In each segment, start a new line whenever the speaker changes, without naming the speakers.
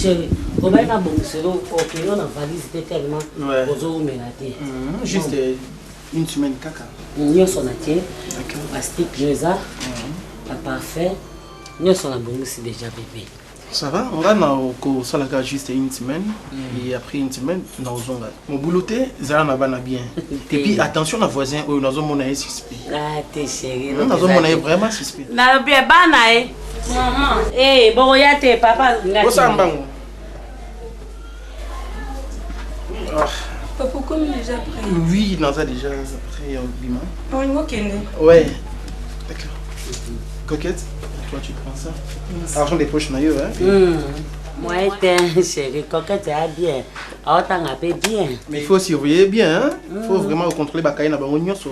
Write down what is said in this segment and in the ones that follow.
Chéri, obali na bongiselo okende na valise te tellement ozowumela te.
Mhm, juste une semaine kaka.
Nyonso na tie. Ba stick yo eza. Ba parfum. Nyonso na bongisi déjà bébé.
Ça va, nga na kosalaka juste une semaine et après une semaine naozonga mobulu te zala na bana bien et puis attention na voisin oyo nazomona ye suspect.
Ah te chéri.
Nazomona ye vraiment suspect.
Nalobi ya bana ye.
Maman.
Eh, bokoya te papa
nga. Osala mbango. Ah.
Papa, comme déjà prêt.
Oui, naza déjà prêt ya obima.
Olingi okende?
Ouais. D'accord. Coquette, toi tu prends ça. Argent des poches na yo, hein?
Moi te chéri, coquette ya bien. Aotanga mpe bien.
Mais il faut surveiller bien, hein? Il faut vraiment contrôler ba cahier na bango nyonso.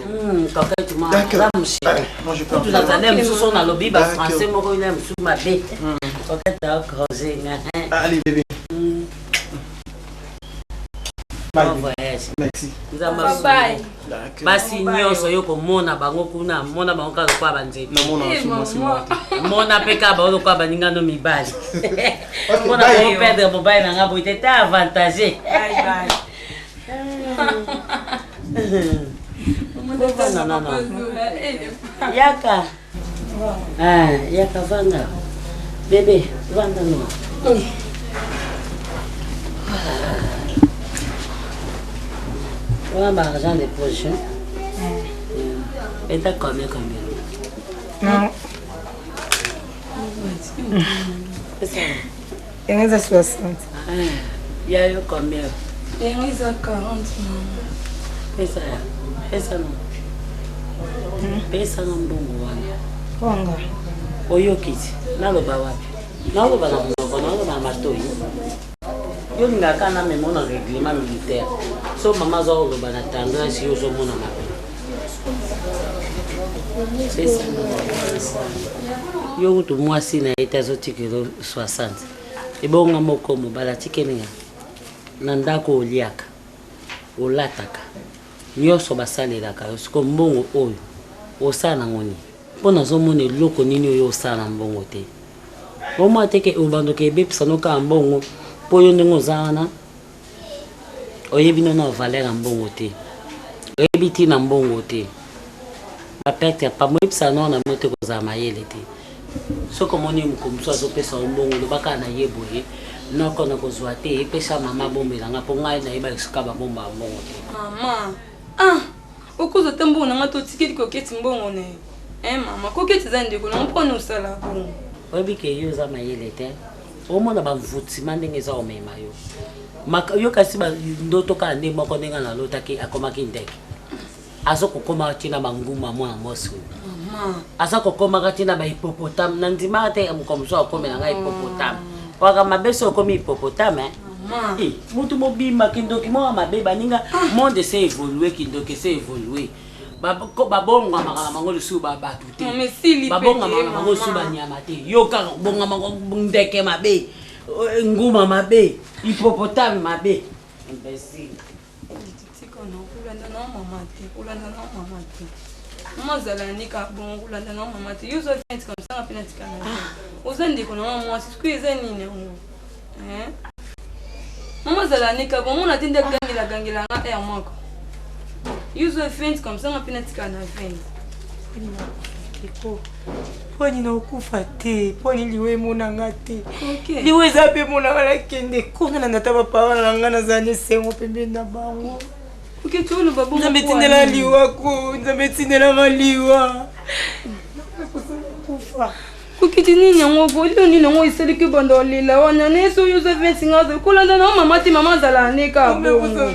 Coquette moi,
D'accord.
aza mosheri.
Moi je prends.
Kutu nazali mosusu oyo nalobi ba
D'accord.
français moko ina mosusu mabe. Coquette aocroise nga.
Allez bébé. Bye.
Bon voyage.
Merci.
Nzambe
Bye bye.
D'accord.
Basi nyonso yo komona bango kuna, mona bango kaka lokola banzete.
Namona
Eh,
mwasi mwasi
maman.
moko te.
Mona mpe kaka bango lokola baningano mibali.
Ok,
Mpona
bye.
koperdre mobali na nga boye te te avantage.
Bye bye.
Non, non, non. Yaka. Ah, yaka vanda. Bébé, vanda no. Wana ba argent de poche. Eta combien combien?
Non.
Pesa.
Yango eza 60.
Ah, ya yo combien?
Yango eza 40 mama.
Pesa ya. Pesa no. Pesa na mbongo wana.
Wanga.
Oyoki ti naloba wapi? Naloba na monoko, naloba na matoi. Yo olingaka kaka namema na règlement militaire. So mama aza koloba na tendresse yo ozomona mabe. Pesa yo kutu mwasi na ye te azotikela 60 ebonga moko mobali atikeli nga na ndako oliaka olataka nyonso basalelaka yo siko mbongo oyo osala nango nini mpo nazomona eloko nini oyo osala na mbongo te omona te ke obandoka ebebisa no kaka mbongo mpo yo ndenge oza wana oyebi nono valeur ya mbongo te, oyebi ntina mbongo te, baperte ya pamba oyebisaka nao na bino te kozala mayele te. Soki omoni moko mosusu azopesa yo mbongo, loba kaka na ye boye noko nakozwa te, epesa mama abombela nga mpo ngai nayeba esika babombaka mbongo te.
Mama, ah, okozwa ata mbongo na nga to otikeli koketi mbongo na ye. Eh mama, koketi eza ndeko na nga mpo na osala bongo.
Oyebi ke yo oza mayele te, omona bamvutima ndenge eza komema yo. Yo kasi ndoto kaka nde moko ndenge nalotaki akomaki ndeke. Aza kokomaka ntina banguma mwana mwasi oyo. Aza kokomaka ntina ba hippopotame. Na ndimaka te mokolo mosusu akomela ngai hippopotame. Waka mabe so okomi hippopotame. Eh, mutu mobimba kindoki moko mabe baninga monde ese évolue kindoki ese évolue. Babongamaka na bango lisusu ba bato te. Babongamaka na bango lisusu banyama te. Yo kaka kobongama ndeke mabe, nguma mabe, hippopotame mabe. Imbécile.
Tika na kolanda na mama te, kolanda na mama te. Mama azala ni ka bon kolanda na mama te. Yo oza vente comme ça nga pe natika na yo. Oza ndeko na nga mwasi, sikoyo eza nini yango? Hein? Mama azala ni ka bon, mona te nde agangela gangela nga air moko. Yo oza vente comme ça nga pe natika na vente.
Mpo nini okufa te? Mpo nini liwa emona nga te? Liwa eza mpe emona nga nakende kuna na ndata bapara na nga nazala na esengo pembeni na bango. Nzambe etindela liwa ko, Nzambe etindela nga liwa. Kufa.
Kokiti nini yango kolio nini yango esaliki banda olela wana na yeso oyo oza venti nga kolanda na mama te, mama azala ne kaka bongo.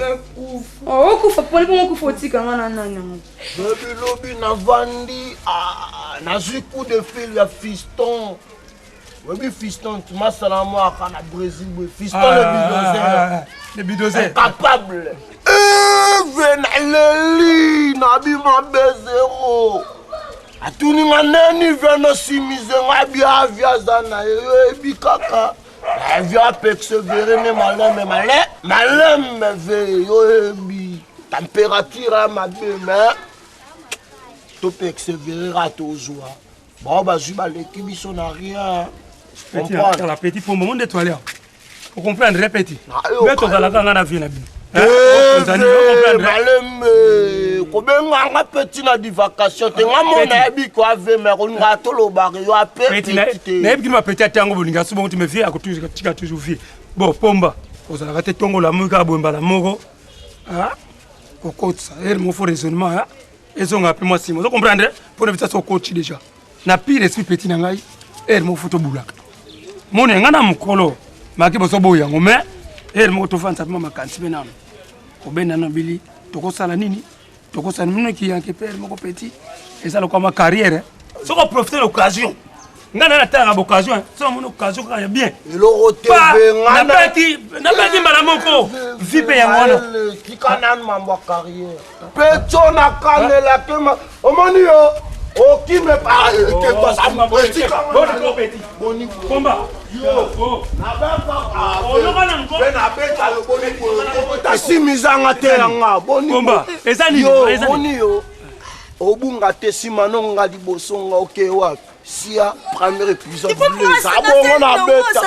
Okufa poni bongo okufa otika nga na nani yango.
Lobi lobi navandi, ah, nazwi coup de fil ya fiston. Oyebi fiston masala mwaka na Brésil boye fiston le bulldozer.
Le bulldozer.
Incapable. Eve naleli nabima be zero. Atuni nga nani ve nosimize nga bia avia aza na ye oyebi kaka. Avia apersévéré ne maleme male maleme ve yoyebi température ya mabe mais to persévérer a tozwa bao bazwi baleki biso na rien.
Comprendre petit pombo monde étoilé.
Ocomprendre petit me tozalaka nga na vie na bino.
Malembe kobenganga petit na divacation te nga mo nayebi ko ave me kolinga tolobaka yo ape
te. Nayebi kino bapeti ata yango bolinga so bongo te, mais vie akotika toujours vie. Bon, pomba ozalaka te ntongo olamuki kaka boye mbala moko kokotisa ere moko fo raisonnement ezonga mpe mwa nsima, ozo comprendre mpo na bisa so okoti déjà na pire esprit. Petit na ngai, ere moko fo tobulaka moni ngai na mokolo maki bozoboya yango, mais ere moko tofandisa mpe makanisi mpe nano kobenda na bili tokosala nini, tokosala nini kiyanke mpe ere moko petit eza lokwa ma carrière soki oprofite na occasion. Ngai na natalaka baoccasion, soki namoni occasion kaka ya bien.
Eloko te.
Nabeti mbala moko vi mpe yango wana.
Tika nanu mambo ya carrière mpe tso nakanela te. Omoni yo okime.
Pomba
tasimizanga te yanga.
Pomba eza nini?
Boni yo obunga te, nsima nonga liboso nga oke wapi? Sia premier épisode eza bongo na beta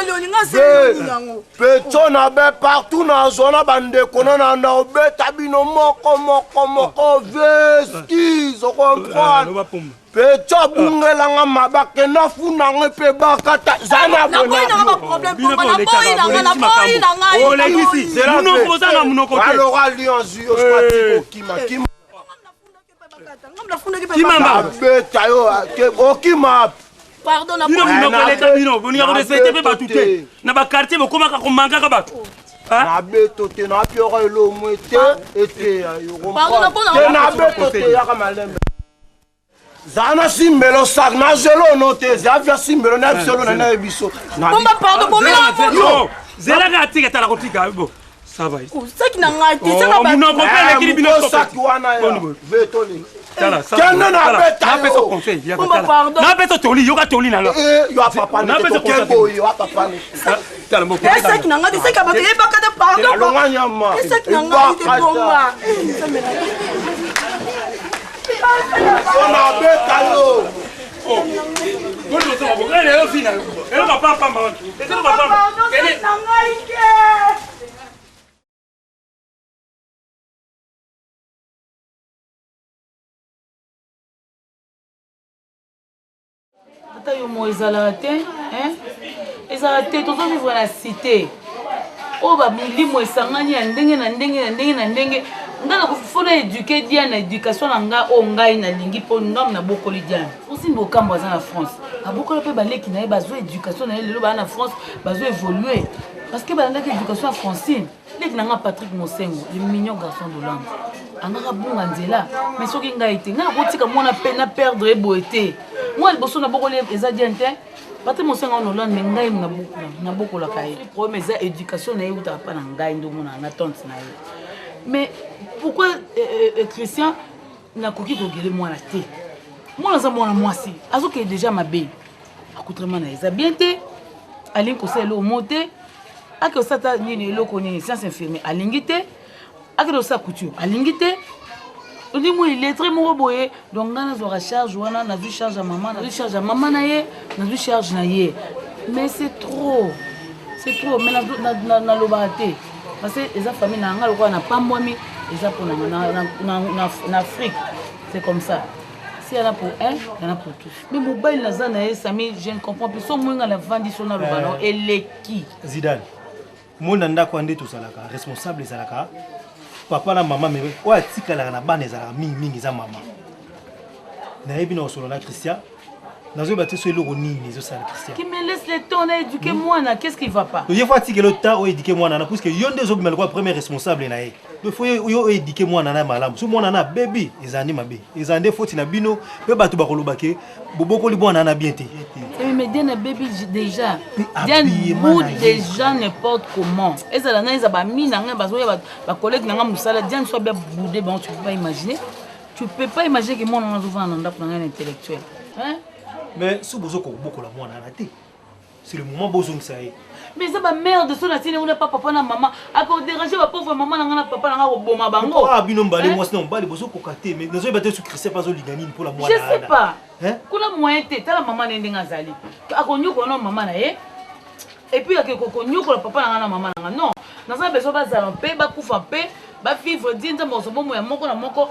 petso na be partout, nazwa na bandeko na na obeta bino moko moko moko veskis, ocomprendre? Petso abungelanga mabake nafunanga mpe bakata za na.
Olekisi monoko, ozanga monoko te.
Alors alliance yo spatiko kima kima.
Kimamba.
Beta yo okima.
Pardon.
Bino monoko eleka bino, bolinga korespecte mpe bato te. Na baquartier bokomaka komankaka bato.
Nabeto te, napiora elomwe te, eteya yo te. Nabeto te, yaka malembe, zala na simbelo sak na zelo no te, zala via simbelo na biso na na biso.
Zelaka atika, tala kotika bo ça va.
Saki na ngai te.
Monoko mpe elekili bino.
Saki wana ya vetoli.
Kende na beta yo conseil, napesa toli, yoka toli na
yo papa ne, yo papa ne.
Tala moko.
Saki na ngai te, saki ya bato eyebaka te, pardon.
Alonga nyama.
Saki na ngai te, bomba.
Mpona beta yo.
Eloko pamba wana, eloko pamba.
Na ngai te. Ata yo mo ezalaka te, ezalaka te. Tozovivre na cité oyo bamilimo esangani ya ndenge na ndenge na ndenge na ndenge. Ngai nakofi na éduquer Diane na éducation na ngai oyo ngai nalingi, mpo ngai nabokoli Diane. Francine Bokambo aza na France, abokola mpe baleki na ye, bazwa éducation na ye. Lelo baa na France, bazo évoluer parce que balandaki éducation ya Francine. Leki na nga Patrick Mosengo, le mignon garçon d'Hollande, angaka bunga nzela, mais soki ngai te, ngai nakotika mwana mpe na perdre ye boye te. Mwana liboso nabokoli eza Diane te, Patrick Mosengo en Hollande, mais ngai nabokolaka ye. Problème eza éducation na ye eutaka mpa na ngai, nde omona na tante na ye. Mais pourquoi Christian, nakoki kogele mwana te? Mwana aza mwana mwasi, azokende déjà mabe. Accoutrement na ye eza bien te, alingi kosala eloko mo te. Ake osala ta nini, eloko nini, science infirmier alingi te, akende kosala couture alingi te. Ondi mo illettré moko boye. Donc ngai nazwaka charge wana, nazwi charge ya mama, nazwi charge ya mama na ye, nazwi charge na ye, mais c'est trop, c'est trop. Mais nalobaka te parce que eza famille na nga. Lokola napambwami, eza mpona nga na Afrique, c'est comme ça. Si y en a pour un, il y en a pour tous. Mais mobali naza na ye, Sami, je ne comprends plus. So moyenga navandi so naloba nao eleki.
Zidane, moi na ndako nde tozalaka responsable, ezalaka papa na mama, mais oyo atikalaka na bana ezalaka mingimingi eza mama. Nayebi na kosolola na Christian, nazoyeba te so eloko nini ezosala Christian.
Qui me laisse le temps na éduquer mwana, qu'est-ce qui va pas?
Ye faut atikela temps oyo éduquer mwana na, puisque yo nde ozobima lokola premier responsable na ye. Donc faut yo oyo éduquer mwana na malamu. So mwana na bebi eza nde mabe, eza nde foti na bino mpe bato bakoloba ke bobokoli mwana na bien te.
Eh, mais Diane baby déjà Diane boude déjà n'importe comment. Ezala na eza bami na ngai, bazoya bacollègue na ngai mosala, Diane soit bien boude bango. Tu peux pas imaginer, tu peux pas imaginer que mwana wana azovanda na ndako na ngai na intellectuel, hein?
Mais so bozokobokola mwana na te, c'est le moment bozongisa ye.
Mais eza bamerde. So natini kuna pa papa na mama, akodéranger bapauvre mama na ngai na papa na ngai, koboma bango.
Ah, bino mbale, mwasi na mobali, bozokoka te. Mais nazoyeba te so Christian mpe azolinga nini mpola mwana.
Je sais pas. Kuna moyen te. Tala mama na ye ndenge azali, akonyokola na mama na ye.
Et puis ake konyokola papa na nga na mama na nga. Non, naza besoin bazala mpe bakufa mpe bavivre die nzambe akozwa bomoi ya moko na moko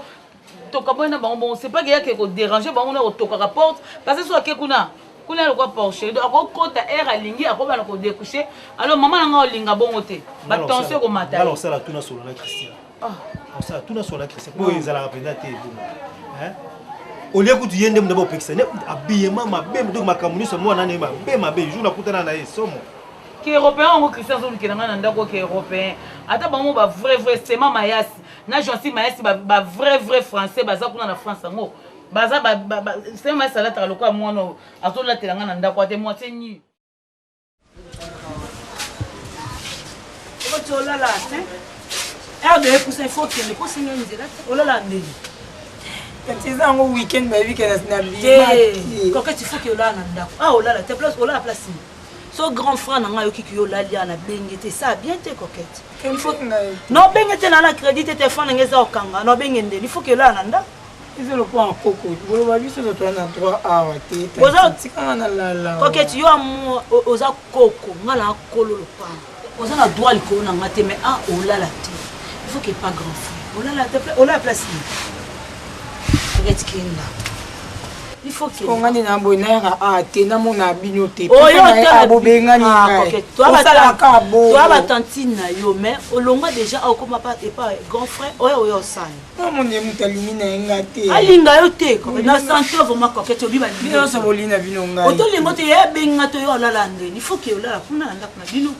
tokabwani na bango bongo. C'est pas ke yake kodéranger bango na kotokaka porte parce que so ake kuna kuna lokwa porche donc akokota aire alingi akobana kodécouche. Alors mama na nga olinga bongo te, batension ekomata.
Nga osala tuna solo na Christian, osala tuna solo na Christian po ezalaka mpenza te bongo. Olie kutu ye nde mutu bopekisa ne habillement mabe, donc makambo nyonso mwana ne mabe mabe. Jour nakutana na ye, somo.
Ke européen yango Christian azolukela ngai na ndako, ke européen ata bango ba vrai vrai sema mayasi na Jansi Mayasi, ba vrai vrai français baza kuna na France. Yango baza sema mayasi alataka lokola mwana oyo azolatela ngai na ndako ate moitié nu.
Okoti olala te, heure de epusa, il faut okende mpo osenga nzela te, olala ndenge.
Kasi eza yango weekend, bayebi ke na
bimaki. Coquette, il faut ke olala na ndako. Ah, olala te place, olala place nini? So grand frère na ngai ayokiki yo olali awa na benge te, esa bien te. Coquette, na obenge te, na na crédit te, telefone na ngai eza okanga, na obenge ndeni. Il faut ke olala na ndako.
Eza lokola nkoko boloba, biso toza na droit awa te, tikanga na lala.
Coquette, yo amo oza koko, nga na kolo lopango, oza na droit likolo na nga te, mais a olala te, il faut que pas grand frère olala te, olala place nini? Coquette, kenda, il faut que
Nga nde na boye nayaka a te, namona bino te.
Oyo
bobengani ngai, osalaka bongo.
Toya batantine na yo, mais olongwa déjà, okoma epa grand frère oyo oyo osala.
Namoni ye moto alingi na ye nga te.
Alinga yo te na santé vraiment. Coquette, obi.
Bino nyonso bolingi na bino ngai.
Otolingo te, ye abenga to yo olala ndeni, il faut ke olala kuna na ndako na bino.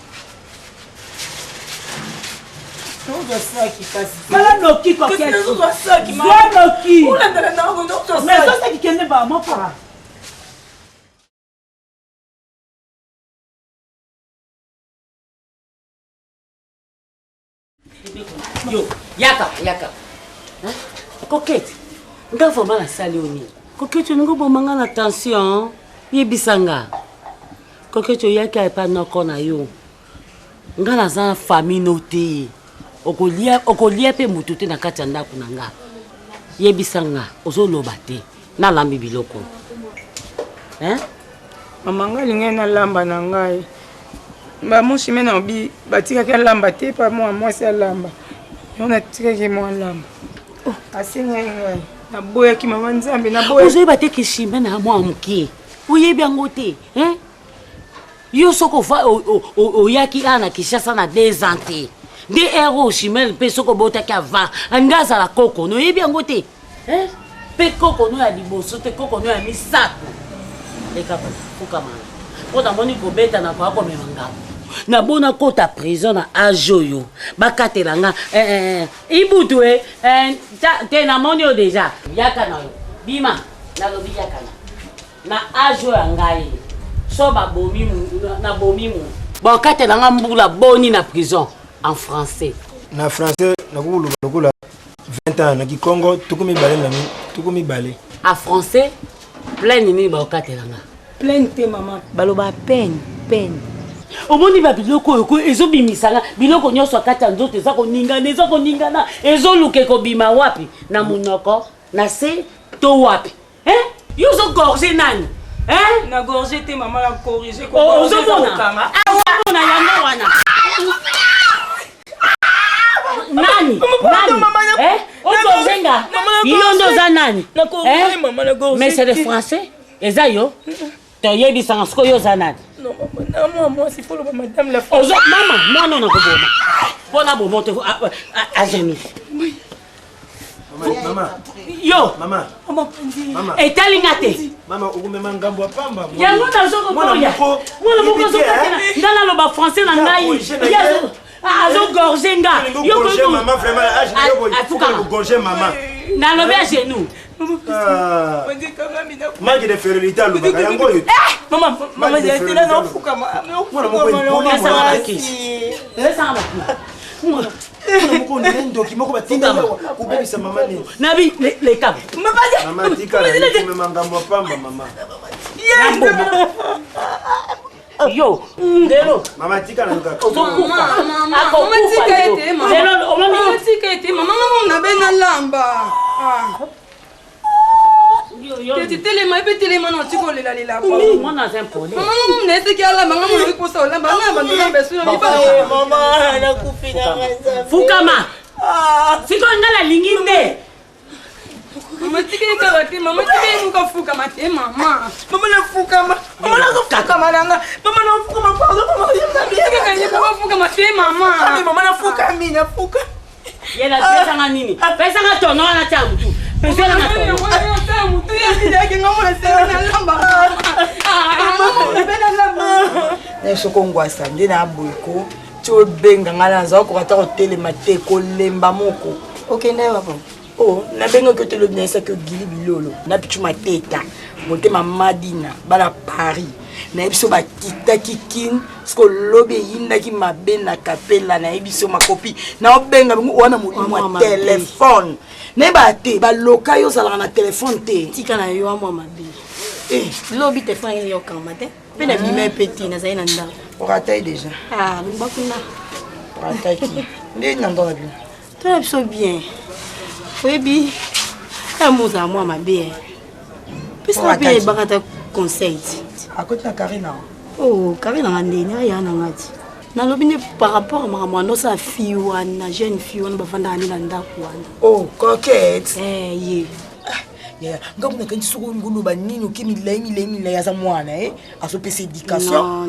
Tozwa saki kasi.
Sala noki, Coquette,
tozwa saki.
Zwa noki.
Olandala nango.
Mais zwa saki, kende ba moko.
Yo yaka, yaka. Coquette, nga vraiment nasali yo nini? Coquette, olingi oboma nga na tension. Yebisa nga, Coquette, oyaki epa noko na yo, nga naza na famille no te, okolia okolia mpe motu te na kati ya ndako na nga. Yebisa nga, ozoloba te, nalambi biloko, hein?
Mama, ngai alingai nalamba na ngai bamoshime na obi batikaki alamba te, pa mwa mwasi alamba, yango natikaki mwa alamba. Oh, asengai ngai, naboyaki. Mama, Nzambe, naboyaki.
Ozoyeba te kishimbe na mwa moke, oyebi yango te, hein? Yo soki oyaki awa na Kinshasa na 2 ans te, nde ere oyo Chimene mpe soki obotaki avant, alingi azala koko no, oyebi yango te, hein? Mpe koko no ya liboso te, koko no ya misato. Ekaka fukamana mpo namoni kobeta na koya komema ngambo nabona kota prison na age oyo bakatela nga eh, eh, eh, ibutu e eh, te namoni yo deja. Yaka na yo, bima, nalobi yaka na age oyo ya ngai, so babomi nabomi mu bakatela nga mbula boni na prison en français?
Na français nakoki koloba lokola 20 ans, na kikongo 20 na 20.
En français pleine nini bakokatela nga?
Pleine te, mama, baloba peine, peine.
Omoni babiloko oyo ezobimisanga biloko nyonso kati ya nzoto, eza koningana, eza koningana, ezoluka ekobima wapi? Na monoko na se to wapi, hein? Yo ozogorge nani, hein?
Na gorge te, mama, na corrige.
Ozomona, ozomona yango wana nani? Nani, eh? Ogorge nga, yo nde oza nani, eh? Mais c'est le français, eza yo toyebisanga sikoyo, yo oza nani? Ozo mama mwana na koboma mpo na boma te à genoux.
Mama.
Yo.
Mama. Mama.
Etali nga te.
Mama, okomema ngambo ya pamba.
Yango nazokoboya, mwana moko azokatela nga, naloba français na ngai, ye azogorge nga.
Yo mama, vraiment âge na yo boye, gorger mama.
Nalobi à genoux.
Manque de férocité, alobaka yango oyo.
Mama, mama, zela, nafukama.
Mwana moko impoli.
Esanga bakisi.
Mwana moko ndenge ndoki moko batinda kobebisa mama nini.
Nabi leka.
Mama, tika komema ngambo ya pamba, mama.
Yo lelo.
Mama, tika na kaka.
Ozokufa, akokufa lelo, omoni.
Tika ete mama, mama, nabe nalamba. Teti telema epe telema na otiki olelalela
mwana aza impoli.
Mama mama naeseki alamba nga moloki mposa olamba nga bando olamba esu na
mama nakufi na ngai nzambe.
Fukama. Sikoyo nga nalingi nde.
Mama tikeli kaka te mama tikeli kuka fukama te mama.
Mama nafukama mama nakofukama na nga mama nafukama pardon mama
Tikaka ye kuka fukama te mama.
mama nafukami nafuka
Yela pesanga nini? Pesanga tono wana tia mutu. Pesanga tono.
Na soko ngwasa nde na boyeko ti obenga ngai naza okoka ata kotelema te kolemba moko okende wapo o nabengaki yo te lobi nayesaki yo gili bilolo na pichu mateta motema madina bana paris nayebi so bakitaki kin siko lobi eyindaki mabe na kapela nayebi so makopi naobenga bango wana molimo ya telefone nayebaka te baloka yo ozalaka na telefone te
tika na yo amwa mabe lobi telefone yango yokanga te mpe na bima mpe te nazali na ndako
oratai déjà
ah longwa kuna
orataki nde na ndako na bino
toya biso bien oyebi ya mozala mwa mabe pesaka mpe ayebaka ta conseil ti
akoti na carré na
oh carré nanga ndeni aya nanga ti nalobi nde par rapport a makambo wana osala fille wana jeune fille wana bafandaka nde na ndako wana
oh coquette
eh, ye
yaya nga kuna kanisi soki olingi oloba nini oke milai milai milai aza mwana e azopesa éducation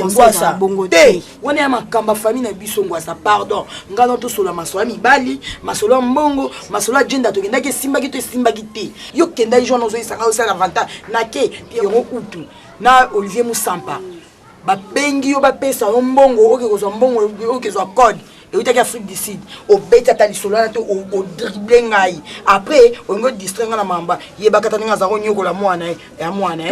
ngwasa
te wana ya makambo ya famille na biso ngwasa pardon nga na tosola masolo ya mibali masolo ya mbongo masolo ya jenda tokendaki esimbaki to esimbaki te yo kendaki jour ozoyisa ngai osala avantage nake pierrot utu na olivier musampa babengi yo bapesa yo mbongo oke kozwa mbongo oke kozwa code eutaki afrique du sud obeti ata lisolo wana te odrible ngai après olingi odistre ngai na mamba yebaka ata ndenge aza konyokola mwana ya mwana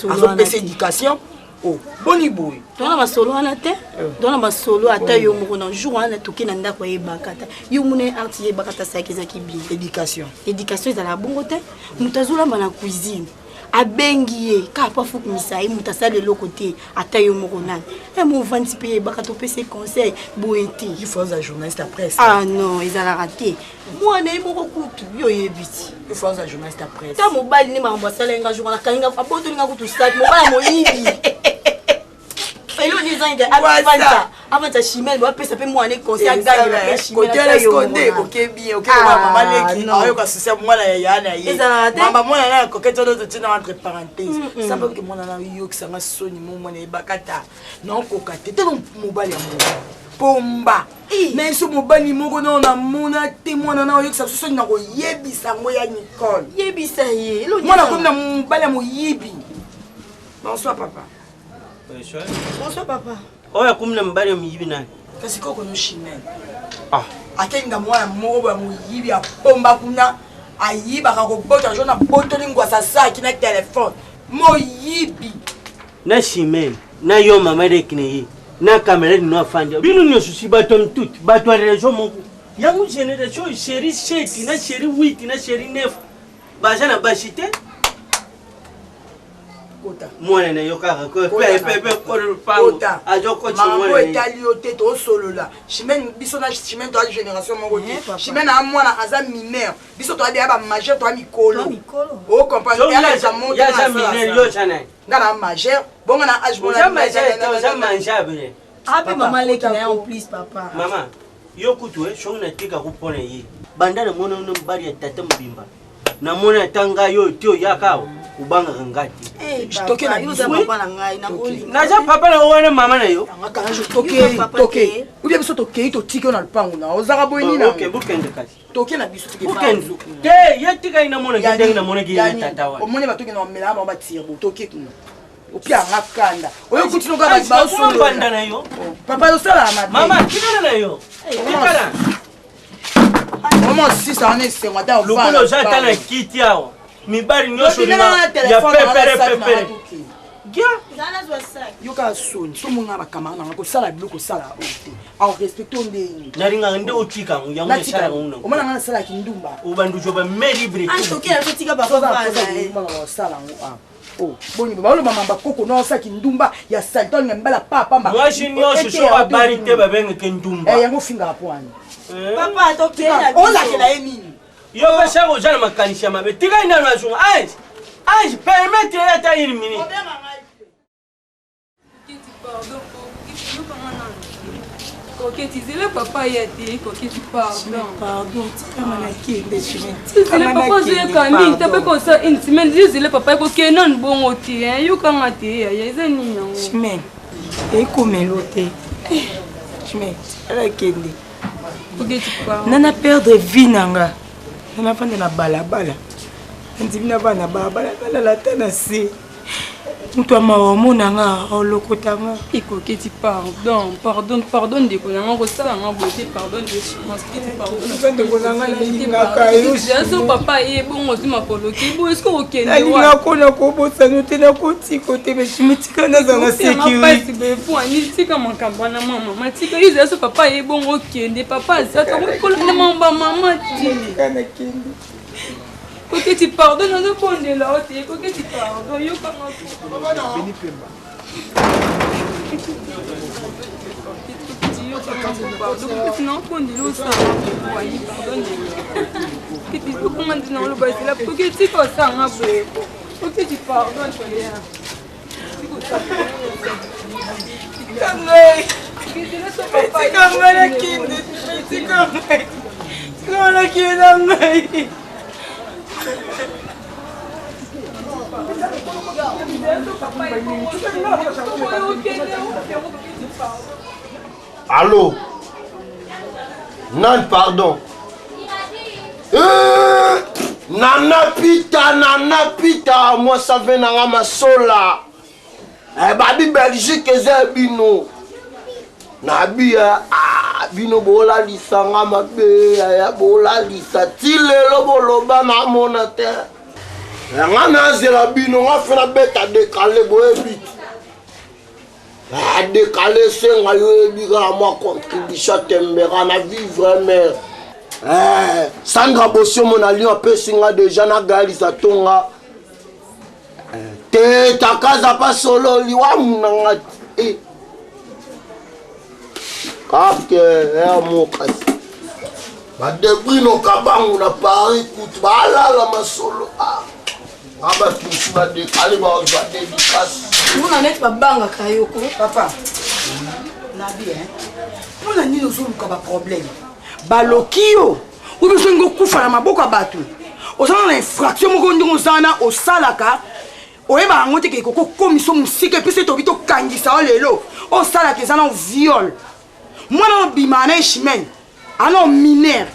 azopesa éducation oh, boni boye
toza na masolo wana te toza na masolo ata yo moko na jour wana toke na ndako ayebaka ata yo mona art yebaka ata asalaki ezalaki bien
éducation
éducation ezalaka bongo te moto azolamba na cuisine abengi ye kaka mpo afukumisa ye moto asali eloko te ata yo moko nani e movandisi mpe yebaka topesa ye conseil boye te
il faut aza journaliste ya presse
ah non ezalaka te mwana ye moko kutu yo oyebi ti
il faut aza journaliste ya presse
ta mobali nde makambo asala ye nga jour wana akangi nga abotoli nga kutu saki mobali ya moyibi eloko nini ezangi avandisa avandisa chimene bapesa mpe mwana conseil agangela
koteleskonde oke bien oke lokola mama leki ayoka susi ya mwana ya ya na ye mama mwana na ya coquette wana totina entre parenthèse samba ke mwana na yokisa nga soni mo mwana yebaka ta naokoka te telo mobali ya moko pomba na ye so mobali moko nao namona te mwana na oyokisa biso soni na koyebisa yango ya nicole
yebisa ye
mwana akomi na mobali ya moyibi bonsoir papa
Bonsoir.
Bonsoir papa.
Oyo akomi na mobali ya moyibi nani?
Kasi koko no chimene.
Ah.
Akelinga mwana moko boya moyibi apomba kuna ayibaka kobota jo na botoli ngwasa saki na telefone moyibi.
Na chimene na yo mama leki na ye na camarade no afandi bino nyonso si bato ya mituti bato ya région moko yango génération chéri 7 na chéri 8 na chéri 9 baza na basi te mwana na yo kaka pepe kolo lupango azokotisa
mwana etali yo te tosolola chimene biso na chimene toa génération moko te eh, chimene a mwana aza mineur biso toa deya bamajeur toa mikolo ocomprendre nga na majeur bongo na age
ape mama leki na ye en plus papa
mama yo kutu eh, soki natika ko mpo na ye banda namona no mobali ya tata mobimba namoni ata ngai oyo te oyaka awa obangaka ngai te
toke na biso
naza papa na wana mama na yo
toke ubia biso tokei totiki yo na lupango na ozaka boye nini
bokende kasi
toke na biso
bokende te ye tikali namonaki ndenge namonaki ye tata wana
omoni batokende bamelaka bango batirbo toke kuna opianga kanda oyo kuti noka bato baosolola
na yo
papa osala mabe
mama tikala na yo tikala
mama osisa wana esengo ata
lokola oza ata na kiti awa mibali nyonso ya pepele pepele
yoka soni so mona bakamara nanga kosala biloko osala oyo te aorespecte o ndenge
nalingaka nde otika yango yango nasala yango
omona nga nasalaki ndumba
obandujo bame libre
osala yango awa Oh, boni baoloba mamba koko na osaki ndumba ya salite olinga mibala pa pamba
mwasi nyonso so babali te babengeke ndumba
eh, yango ofingaka po wani
eh.
olakela ye nini
Yo mpe seke oza na makanisi ya mabe. Tikali nanu azonga. Ange, Ange, permettre ye ata une minute.
Koketi zela papa ya te koketi pardon.
Pardon tikama na kende
Zela papa ozoyeka mingi ta mpe kosa une semaine yo zela papa ekokende nanu bongo te yokanga te yaya eza nini yango.
Chimene ekomelo te. Chimene tikala kende.
Koketi pardon.
Nana perdre vie na nga. Nana fanda na balabala. Nandimi na bana balabala balala ata na se. moto ya mawa omona nga olokota nga
ekoketi pardon pardon pardon ndeko na nga kosala nga boye te pardon
ndeko na nga nalingaka
yoso papa ye bongo ozwi makolo te boye soki okende
nalingako nakobosano te nakotiko te meshimitika naza na
sécurité boye tika makambo wana mwa mama tika yo ezala so papa ye bongo okende papa aza tokolanda mamba mama te Koketi pardon nazo bondela yo te koketi pardon yokanga
Beni Pemba.
Nabondela osala pardon keti yokonga nde naloba ezela koketi kosanga boye koketi pardon
Tika ngai. Tika ngai nakende. Tika ngai. Tika ngai nakende na ngai.
Allo Nan pardon eh, Nana Pita Nana Pita mwasi ave na nga masola eh, babi Belgique eza ya bino nabi eh, ah, bino bolalisa nga mabe yaya bolalisa ti lelo boloba namona te eh, nga nazela bino nga fe nabeta dekale boyebi Ah, decale senga yo oyebi kaka mwa contribution tembera na vivre mare eh, sandra bosiomo na lyon apesi nga deja na gaelisa tonga eh, te takaza pa solo liwa munanga eh. kake ya mokasi badebrino kabangu na paris kutu balala masolo ah. bato mosusu badekale bazwa dedikasi
mona neti babangaka yo ko papa nabi eh? mpo na nini ozoluka baproblème baloki yo obi ozolingi okufa na maboko ya bato oza na infraction moko ndenge oza wana osalaka oyeba yango te ke ekoki okomisa mosika epesi ete obi tokangisa yo lelo osalaka eza na viol mwana obimaka na echimene alors mineur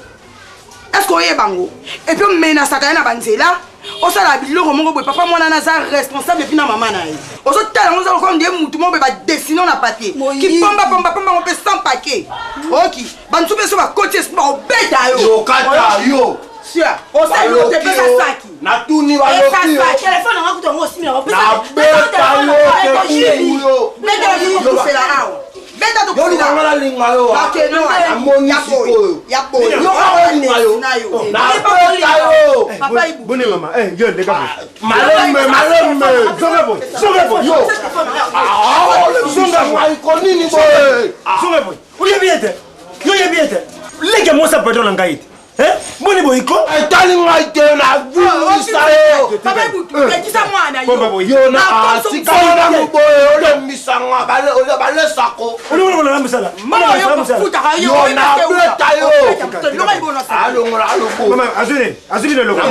est ce que oyeba yango epuis omenasaka ye na banzela osala biloko moko boye papa mwana na aza responsable epuis na mama na ye ozotala yango oza lokola nde mutu moko boye badesino na papier kipombapomba yango mpe sans paquet oki bantu mpe so bakoti esprit bakobeta yo
yokata yo
osali yo te pesa saki
natuni baloki yo
telefone nanga kutu yango osimi yango
nabeta yo te yo
beta tokufela awa beta
tokufela nga nalinga yo namoni sikoyo yo olinga yo nabeta yo
boni mama yo leka
malembe malembe
zonga boye zonga boye
yo zonga ngai konini boye
zonga boye oyebi ete yo oyebi ete leke mwasi ya patron na ngai ete Eh? boni boye ko
etali ngai te navungisa yo yo natika nanu boye olembisa nga balesako yo nabeta yo alongola
alongoazwi leloko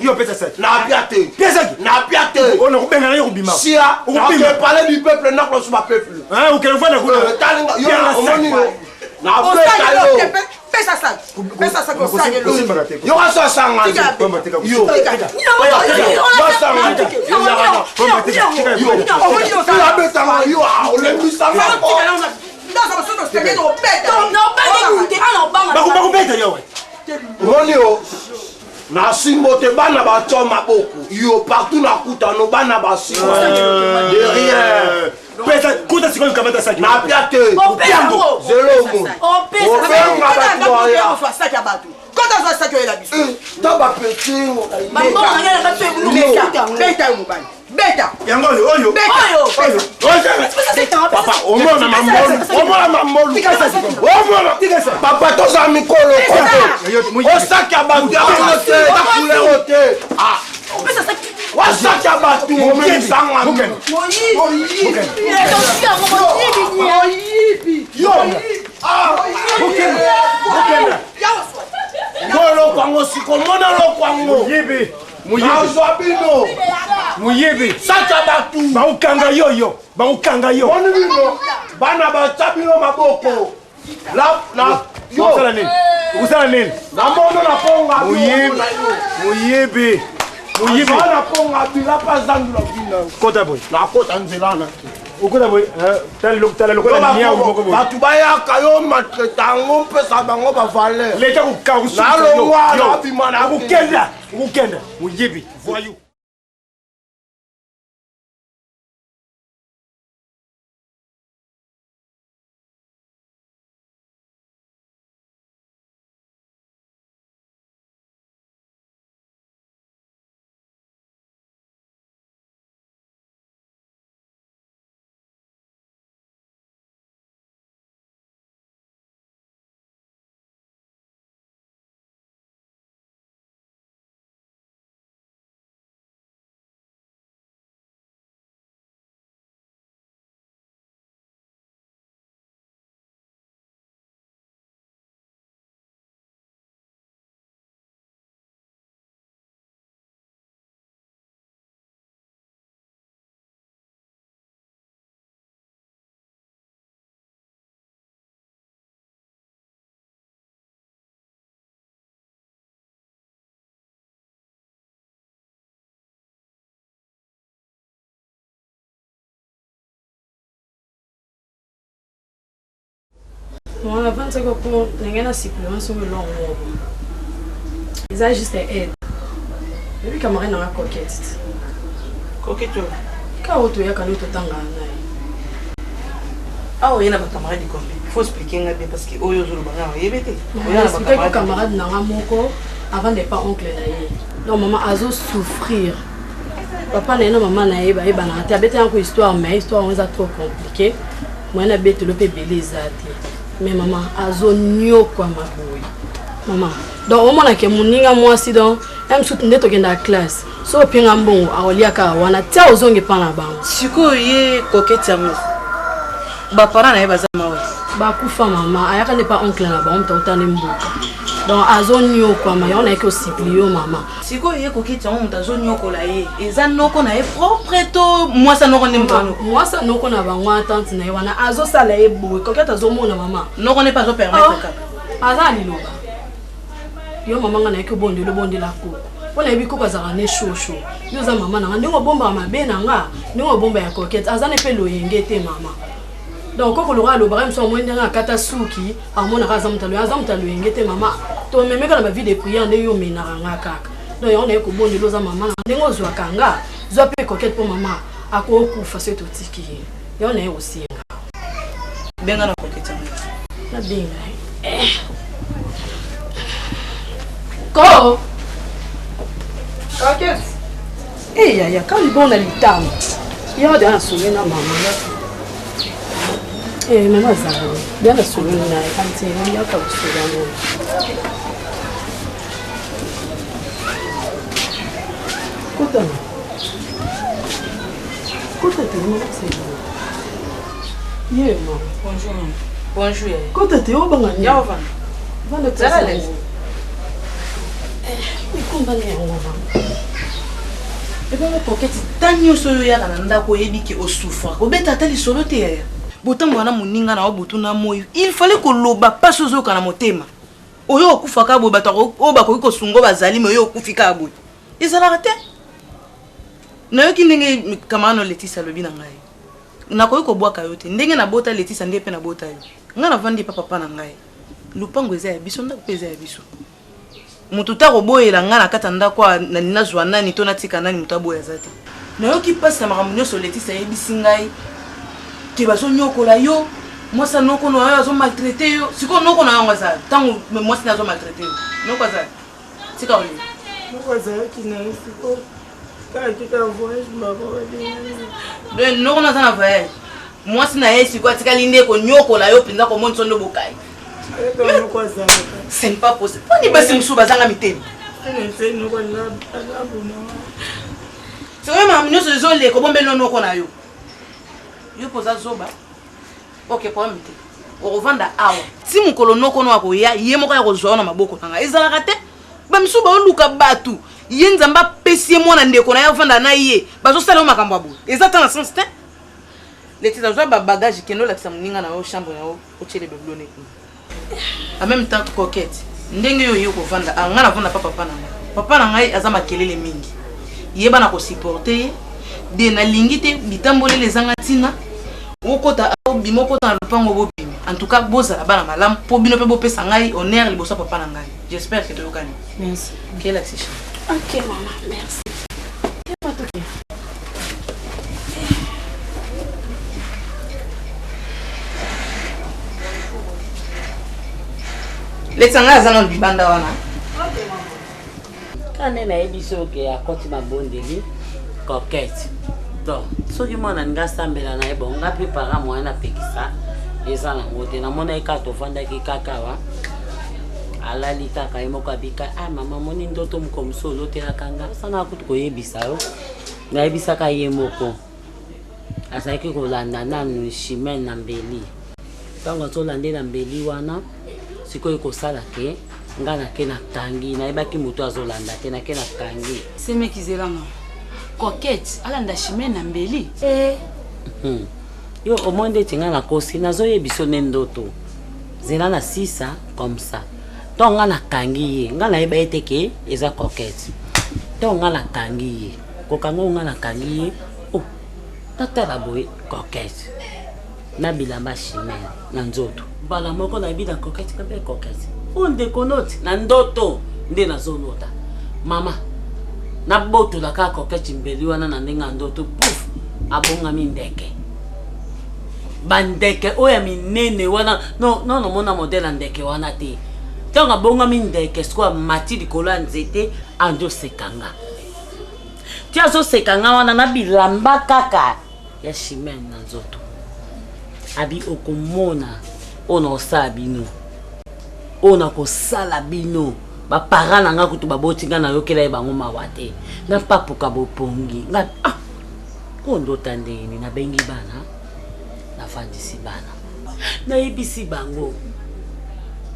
yo pesa saki
napia te
pesa saki
napia te
nakobengana yo kobima
sia nakepale du peuple nakolosuba peuple
okende fanda kuna
talinga yo omoni yo nabeta yo
pesa saki pesa saki osali
yo kasi osanga yo abetanga yo olembisanga
bakobeta yo
omoni yo nasimbo te bana batya maboko yo partout nakutano bana basimba de rien
pesa kuta sikoyo kamata saki
napia te
yango
zelo omo obenga bato baya
ozwa saki ya bato kota ozwa saki oyela biso
ta bapeti
beta yo mobali.
Beta.
Yango oyo oyo.
Oyo.
Papa, omona mambolu, omona mambolu. Omona. Papa toza mikolo koto. Osaki ya bato ya bango te, ba couleur te. Ah. Wasaki ya bato omemisanga. Yo. Ah. Mona eloko yango siko, mona eloko yango. Nazwa bino.
Moyibi.
Saka bato.
Bakokanga yo yo. Bakokanga yo.
Boni bino. Bana batya bino maboko. La la
yo. Okosala nini? Okosala nini?
Namono na ponga.
Moyibi. Moyibi. Moyibi.
Na ponga bila pa zandu la bino.
Kota boye.
Nakota nzela na.
Okota boye. Tala lokola niau moko boye.
Bato bayaka yo matreta yango mpesa bango bavaleur.
Leta kokarusu.
Nalongwa nabima na.
Okokenda. Okokenda. Moyibi. Voyou.
Bon, navandisaki mpo ndenge na supplément soki eloko moko eza juste aide oyebi camarade nanga coquette te
coquette oyo
ka oyo toyaka nde totangaka na ye
awa oye na bacamarade combien faut expliquer nga bien parce que oyo ozoloba nga oyebi te
expliquaki camarade nanga moko avant de pas oncle na ye donc mama azo souffrir papa na ye na mama na ye bayebanaka te abetaki yango histoire mais histoire yango eza trop compliqué moyen na betelo mpe ebele eza te mais mama azoniokwama boye mama donc omonake moninga mwasi donc ya mosusu nde tokendaka classe so openga mbongo akolia kaka wana tia ozonga epa na bango
sikoyo ye koketi yango baparent na ye baza mawe
bakufa mama ayaka nde pa oncle na bango moto auta nde mboka donc azoniokwama yango nayaki osipli yo mama
sikoyo ye koketi yango moto azoniokola ye eza noko na ye propre to mwasi noko nde moto
mwasi noko na bango atante na ye wana azosala ye boye koketi azomona mama
noko nde mpe azopermettre kaka
aza na liloba yo mama nga nayaki obondela obondela koko mpo nayebi koko azalaka ne shosho yo oza mama na nga ndenge obombaka mabe na nga ndenge obomba ya kokete aza ne mpe loyenge te mama donc koko lokola alobaka miso amoni ndenge akata suki amonaka aza moto aza moto ya loyenge te mama tomemeka na bavie de prière nde yo omenaka nga kaka donc yango naye kobondela oza mama na ndenge ozwaka nga zwa mpe coquette mpo mama akokufa soki totiki ye yango naye kosenga
benga na coquette yango
nabenga ye eh. ko coquette Eh yaya, quand libon na litama. Yo de na solo na mama. Eh mama zalo. Bien na solo na anti ya ka solo mo. Kota. Kota te mama c'est. Ye mama.
Bonjour maman. Bonjour yaya.
Kota te obanga ni.
Ya ovanda.
Vanda
Zala l'aise.
Mikumba ni yango mama.
Ebongo Coquette, ta nyonso oyo oyaka na ndako oyebi ke osouffra. Kobeta ata lisolo te yaya. Botambola na moninga na yo butu na moi. Il fallait koloba pasi ozoyoka na motema. Oyo okufa kaka boye bato oyo bakoki kosunga oyo bazali me oyo okufi kaka boye. Ezalaka te. Nayoki ndenge camarade no Leticia alobi na ngai. Nakoki kobwaka yo te. Ndenge nabota Leticia nde mpe nabota yo. Ngai navandi epa papa na ngai. Lopango eza ya biso, ndako mpe eza ya biso. Moto te akoboyela ngai na kati ya ndako awa nazwa nani to natika nani, moto aboya aza te. Nayoki mpasi na makambo nyonso Leticia ayebisi ngai ke bazonyokola yo, mwasi ya noko na yo azomaltraite yo. Sikoyo noko na yo yango aza ntango mwasi na azomaltraite yo, noko aza tika olinga.
Noko azalaki na ye sikoyo.
Donc noko naza na voyage. Mwasi na ye sikoyo atikali nde konyokola yo mpenza komonisa nde bokai. Ce n'est pas possible. Poni basi mosusu bazanga mitema. Sikoyo makambo nyonso ezoleka obombeli no noko na yo. Yo mpo oza zoba. Ok, problème te. Okovanda awa. Ti mokolo noko no akoya, ye moko ya kozwa yo na maboko na ngai. Ezalaka te. Ba misusu baoluka bato. Ye Nzambe apesi ye mwana ndeko na ye avanda na ye. Bazosala yo makambo ya boye. Eza ata na sens te. Letiza zwa ba bagage kende olakisa moninga na yo chambre na yo otiele beblo ne kuna. En même temps coquette ndenge yo oye kovanda ah, ngai navanda pa papa na ngai. Papa na ngai aza makelele mingi. Yeba na kosupporte ye. De nalingi te bitamboleli ezanga ntina. Okota obima okota na lopango bobima. En tout cas bozala bana malamu mpo bino mpe bopesa ngai honneur liboso ya papa na ngai. J'espère que toyokani.
Merci.
Kelakisi chambre.
Ok mama, merci.
Leti ngai aza nano libanda wana.
Kaka nde nayebi soki akoti mabondeli coquette. Donc soki mwana alingi asambela na ye bon nga mpe parent moyen napekisa eza nango te. Namonaki kaka tovandaki kaka awa alali kaka ye moko abika ah mama moni ndoto moko mosusu olotelaka nga sana kutu koyebisa yo nayebisaka ye moko azalaki kolanda nanu chimene na mbeli ntango azolandela mbeli wana sikoyo ekosala ke nga nake nakangi nayebaki moto azolanda te nake nakangi
semeki zelanga coquette alanda chimene na mbeli
eh. Yo omoni ndeti nga nakosi nazoyebiso nde ndoto zela na sisa comme ça ntango nga nakangi ye nga nayeba ye te ke eza coquette ntango nga nakangi ye kokanga oyo nga nakangi ye oh natala boye coquette na bilamba chimene na nzoto mbala moko nayebi na coquette kabe coquette oyo ndeko noti na ndoto nde nazolota mama nabotola kaka coquette mbeli wana na ndenge ya ndoto pouf abongami ndeke bandeke oyo ya minene wana no no nomona modele ya ndeke wana te ntango abongami ndeke sikoyo amati likolo ya nzete andoseka nga ti azoseka nga wana na bilamba kaka ya chimene na nzoto abi okomona oyo nakosala bino oyo nakosala bino bapara na nga kutu baboti nga nayokela ye bango mawa te napapuka bopongi nga ah ko ndota ndenge nabengi bana nafandisi bana nayebisi bango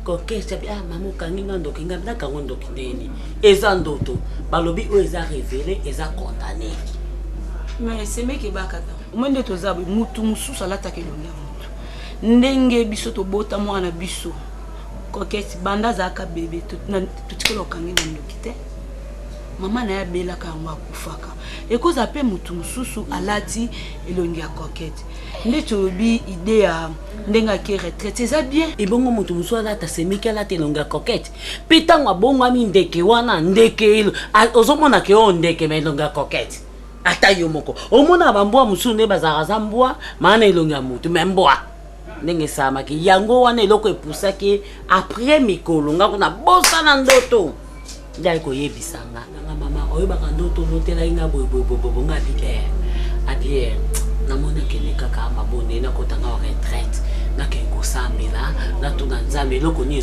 coquette abi ah mama okangi nga ndoki nga nakango ndoki ndeni eza ndoto balobi oyo eza révélé eza condamné
mais semeki ebakata omoi nde toza boye mutu mosusu alataka elongi ya mutu ndenge biso tobota mwana biso coquette banda azalaka bebe totikala okangi na ndoki te mama na ye abelaka yango akufaka ekozala mpe motu mosusu alati elongi ya coquette nde tolobi idée ya ndenge ake retraite eza bien
ebongo moto mosusu alata semeki alata elongi ya coquette mpe ntango abongwami ndeke wana ndeke ozomona ke oyo ndeke ma elongi ya coquette ata yo moko omonaka bambwa mosusu nde bazalaka aza mbwa maa na elongi ya motu me mbwa ndenge esalamaki yango wana eloko epusaki après mikolo nga kuna bosana ndoto nde aye koyebisa nga nanga mama oyebaka ndoto olotelaki nga boyeboyeboyebo nga abi eh, abi eh, namoni akende kaka mabonde nakota nga retraite nakende kosambela natuna nzambe eloko nini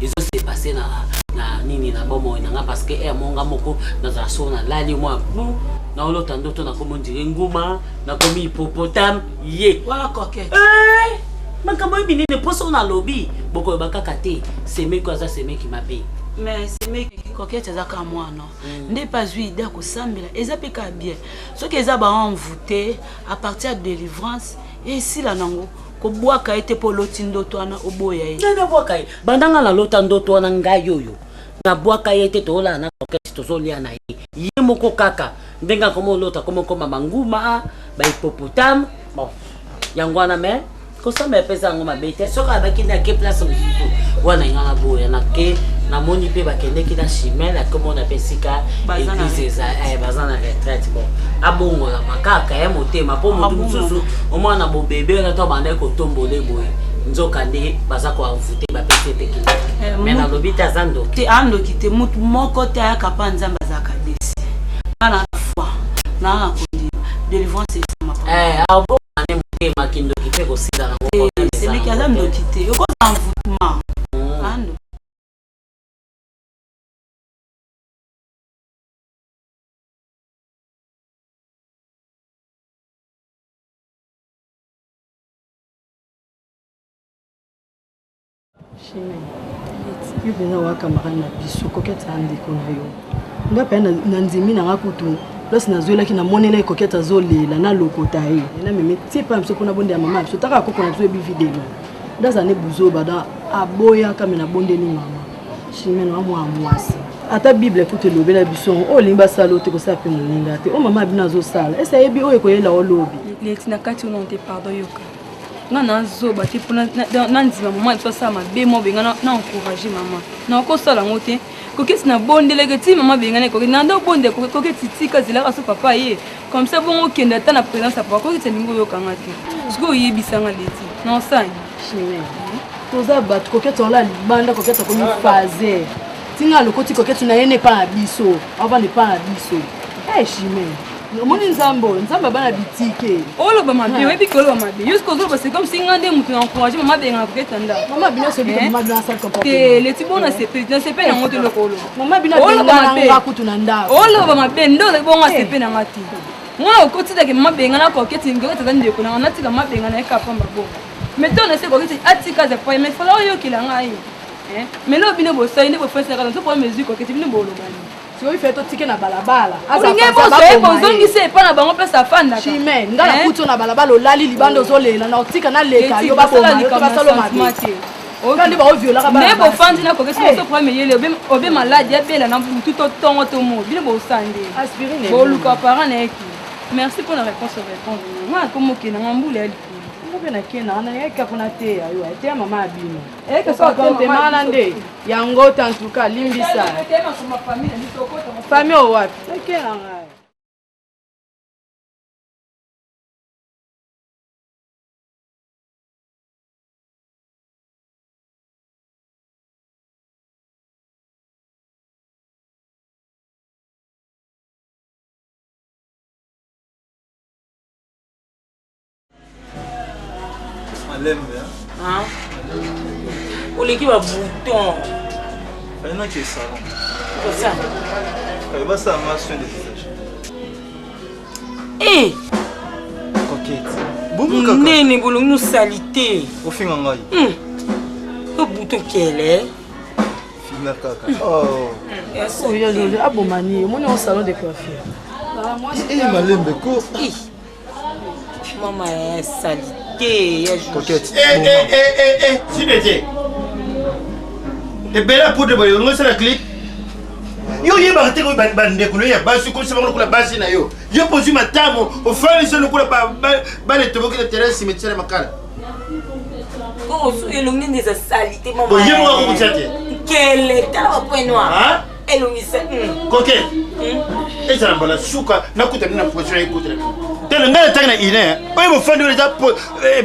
ezosepase na, na nini na bomoi na nga parce que eh, monga moko nazala so nalali mwa bu naolota ndoto nakomi ondire nguma nakomi hippopotame ye
wana coquette
eh, makambo oyo minene mposo nalobi bokoyeba kaka te semeki aza semeki mabe
mais semeki coquette aza kaka mwana nde mpe azwi ide ya kosambela eza mpe kaka bien soki eza baenvoute à partir ya délivrance esila nango kobwaka ye te mpo oloti ndoto wana oboya ye
nani abwaka ye banda nga nalota ndoto wana ngai oyo nabwaka ye te toolala na coquette tozolia na ye ye moko kaka ndenge akoma olota akoma okoma banguma bahippopotame bon yango wana mais kosamba epesa yango mabe te soki abaki nde ake place mosusu wana nga naboya nake namoni mpe bakendeki na chimene akomona mpe esika eglise eza baza na retraite bon abongolama kaka ya motema mpo motu mosusu omwana bobebe wana to abandaki kotombola boye nzoka nde baza koenvoute bapesi mpe kindoki me nalobi te aza ndoki
te andoki te motu moko te ayaka mpa nzambe azalaka desi nga na foi. Naa na kondima. Délivrance esama.
Eh, abonga ne motema kindoki mpe kosila nango.
Eh, semeki aza ndoki te. Okoza envoûtement. Ando.
Chimene, yo mpenza owa camarade na biso Coquette aza ndeko na yo. Nga mpenza nandimi na nga kutu place nazwelaki namonelaki Coquette azolela nalokota ye nameme tie epai na biso mpo nabondela mama na biso taka koko na biso yebi videlo nde aza ne buzoba da aboyaka me nabondeli mama Chimene wa mwana mwasi ata bible kutu elobela biso yango oyo olingi basala oyo te kosala mpe moninga te oyo mama ya bino azosala ese ayebi oyo ekoyela olobi
leti na kati oyo te pardon yoka nga nazoba te mpo nandima mama biso asala mabe mwa benga na encourage mama nakosala yango te koketi nabondeleke ti mama bengana koketi nanda obondela koketi tika zelaka so papa ye comme ça bongo okende ata na présence ya papa koketi alingi oyokanga te sikoyo oyebisanga leti naosani
toza bato koketi ola libanda koketi akomi phase tinga alokoti koketi na ye na epa na biso avanda epa na biso e chimene omoni nzambe oyo nzambe abana bitike
oloba mabe oyebi ke oloba mabe yo soki ozoloba c'est comme si nga nde moto na encourage mama abengaka koketa ndako
mama bino soki mama bino asali
comportement te leti bona sepeli na sepeli yango te eloko oloba
mama bino abengana nga kutu na ndako
oloba mabe nde olobi bongo asepe na nga te nga okotitake mama bengana koketi koketi aza ndeko na nga natika mama bengana ye kaka pamba bongo mais ntango nase koketi atika aza poye mais fala oyokela ngai mais lelo bino bosali nde bofesaka nazo problème ezwi koketi bino bolobani
sikoyo ife totike na balabala
olingi bozoye bozongisa epa na bango place afandaka
chime nga nakuti yo na balabala olali libanda ozolela na otika naleka yo baboma yo te basala mabe kaka nde baoviolaka
nde bofandi na kokesi biso problème eyele obe maladi abela na butu to ntongo to mo bino bosande boluka parent na ye ki merci mpo na réponse orépondre nga nakomi okenda nga mbula ya likolo
ngo mpe nakenda wana nayaki kaka mpona teya yo eteya mama ya bino comportement wana nde yango te en tout cas limbisa famille oyo wapi nakenda ngai
Malembe,
hein? Oleki ba bouton.
Fallait nake salon.
Kosa.
Fallait basala nga soin de visage.
Eh!
Coquette. Bongo kaka.
Nene bolongi no salite.
Ofinga ngai.
Hmm. Yo bouton kele.
Finga kaka. Oh.
Oyo Jojo aboma nini? Omoni au salon de coiffure.
Eh malembe ko.
Mama ya salite ya
Coquette.
Eh eh eh eh eh, sinete. Ebele poudre boye olingi osala clip yo oyebaka te koyo bandeko na yo ya basi okomisa bango lokola basi na yo yo mpo ozwi matamo ofandisi lokola bana etoboki na terrain cimetière ya makala
elongi nde eza salite
boye moko akokutisa te
nkele tala bapoint noir elongisa
koke ezala mbala suka nakuta bino na position ekutela tala ngai natangi na ine oyo bofandi wana eza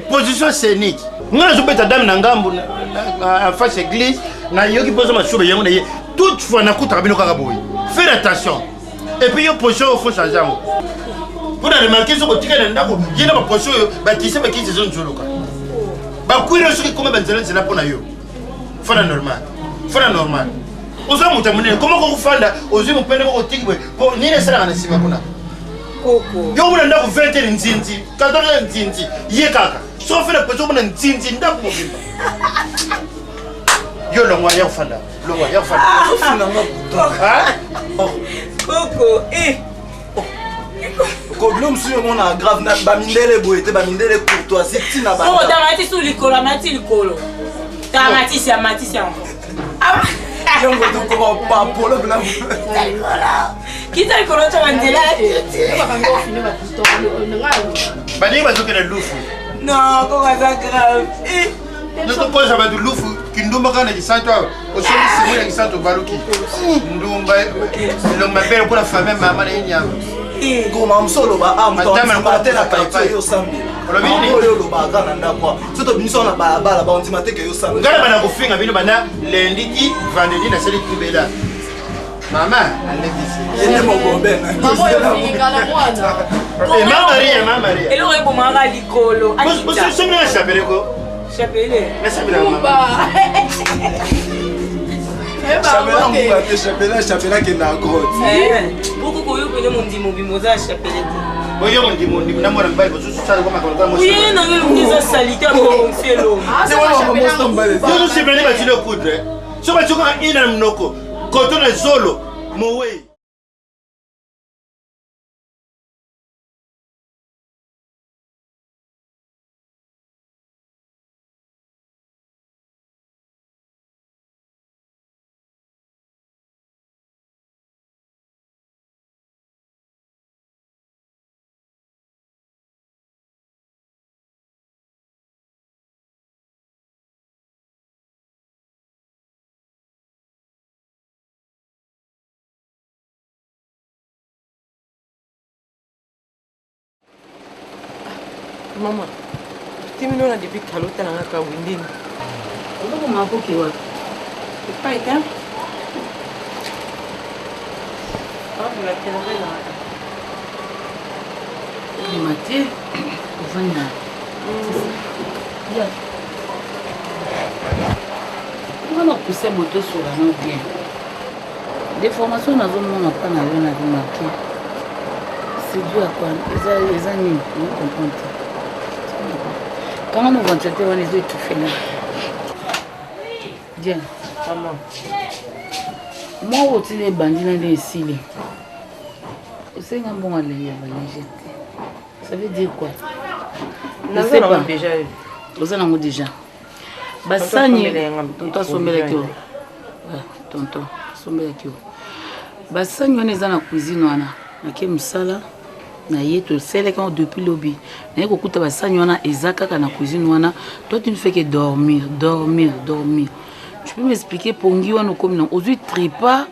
position scénique ngai nazobeta dame na ngambo en face église nayoki mpoza masuba yango na ye toutefois nakutaka bino kaka boye faire attention et puis yo position oyo faut change yango mpo na remarke soki otikali na ndako ye na baposition oyo bakisi bakisi ezonzuluka bakwiri oyo soki ekoma banzela nzela mpo na yo fanda normal fanda normal oza moto ya monene koma kokofanda ozwi mopende moko otiki boye po nini esalaka na nsima kuna yo omona ndako 20 heure nzinzi 14 heure nzinzi ye kaka soki ofanda poso omona nzinzi ndako mobimba yo longwa ya kofanda longwa ya kofanda
koko eh.
Kobilo mosusu yo mona grave na bamindele boye te bamindele courtoisie ntina
Koko tamati su likolo amati likolo tamatisi amatisi yango
yango tokoma papolo mpena
kita likolo to banzela
baningi bazokende lufu
non koko aza grave
tokosa bato lufu kindumba kaka na kisantu awa osombi simo na kisantu obaluki ndumba elongi mabe lokola famille mama na ye nyama
ngoma mosu oloba ah, moto andima te na quartier yo osambela oyo olobaka na ndako so tobimisi wana balabala baondima te ke yo osambela
ngai na banda kofinga bino banda lundi ti vendredi nasali tubela. Mama alekisi.
Ye nde mogobe.
Mama oyo ofininga na mwana.
Eh, ma Maria, ma Maria.
Eloko ebomaka likolo.
Bosomi na chapelet ko.
Chapelet.
Na chapelet mama.
Chapelet nguba te, chapelet, chapelet akenda na grotte.
Boko koyo pene mondimo bimo oza chapelet te.
Oyo mondimo ndimo na mwana mobali mosusu sala koma koloka
mosusu. Oye na yo eza salite ya konselo.
Yo sepele batilo poudre. Soki batioka ina na monoko, koto na zolo, mowei.
Mama, timi nona depuis kala otala nga kaka boye ndeni.
Ozokoma koke wapi?
Epai te.
Obima te, ovanda. Nga na pousse boto osola no bien. Deformation nazomona mpa na yo na remarke. C'est dû à quoi? Eza eza nini? Na comprendre te. Kanga no ventilateur wana ezo étouffer nga. Diane.
Maman.
Mwa oyo tina ebandi na nde esili. Osenga mbongo ya balege te. Ça veut dire quoi?
Naza nango déjà.
Oza nango déjà. Basani tonton asombelaki yo. Tonton asombelaki yo. Basani wana eza na cuisine wana. Nake mosala na ye toselaki yango depuis lobi. Naye kokuta basani wana eza kaka na cuisine wana. Toi tu ne fais que dormir, dormir, dormir. Tu peux m'expliquer pongi wana okomi na ozwi tripa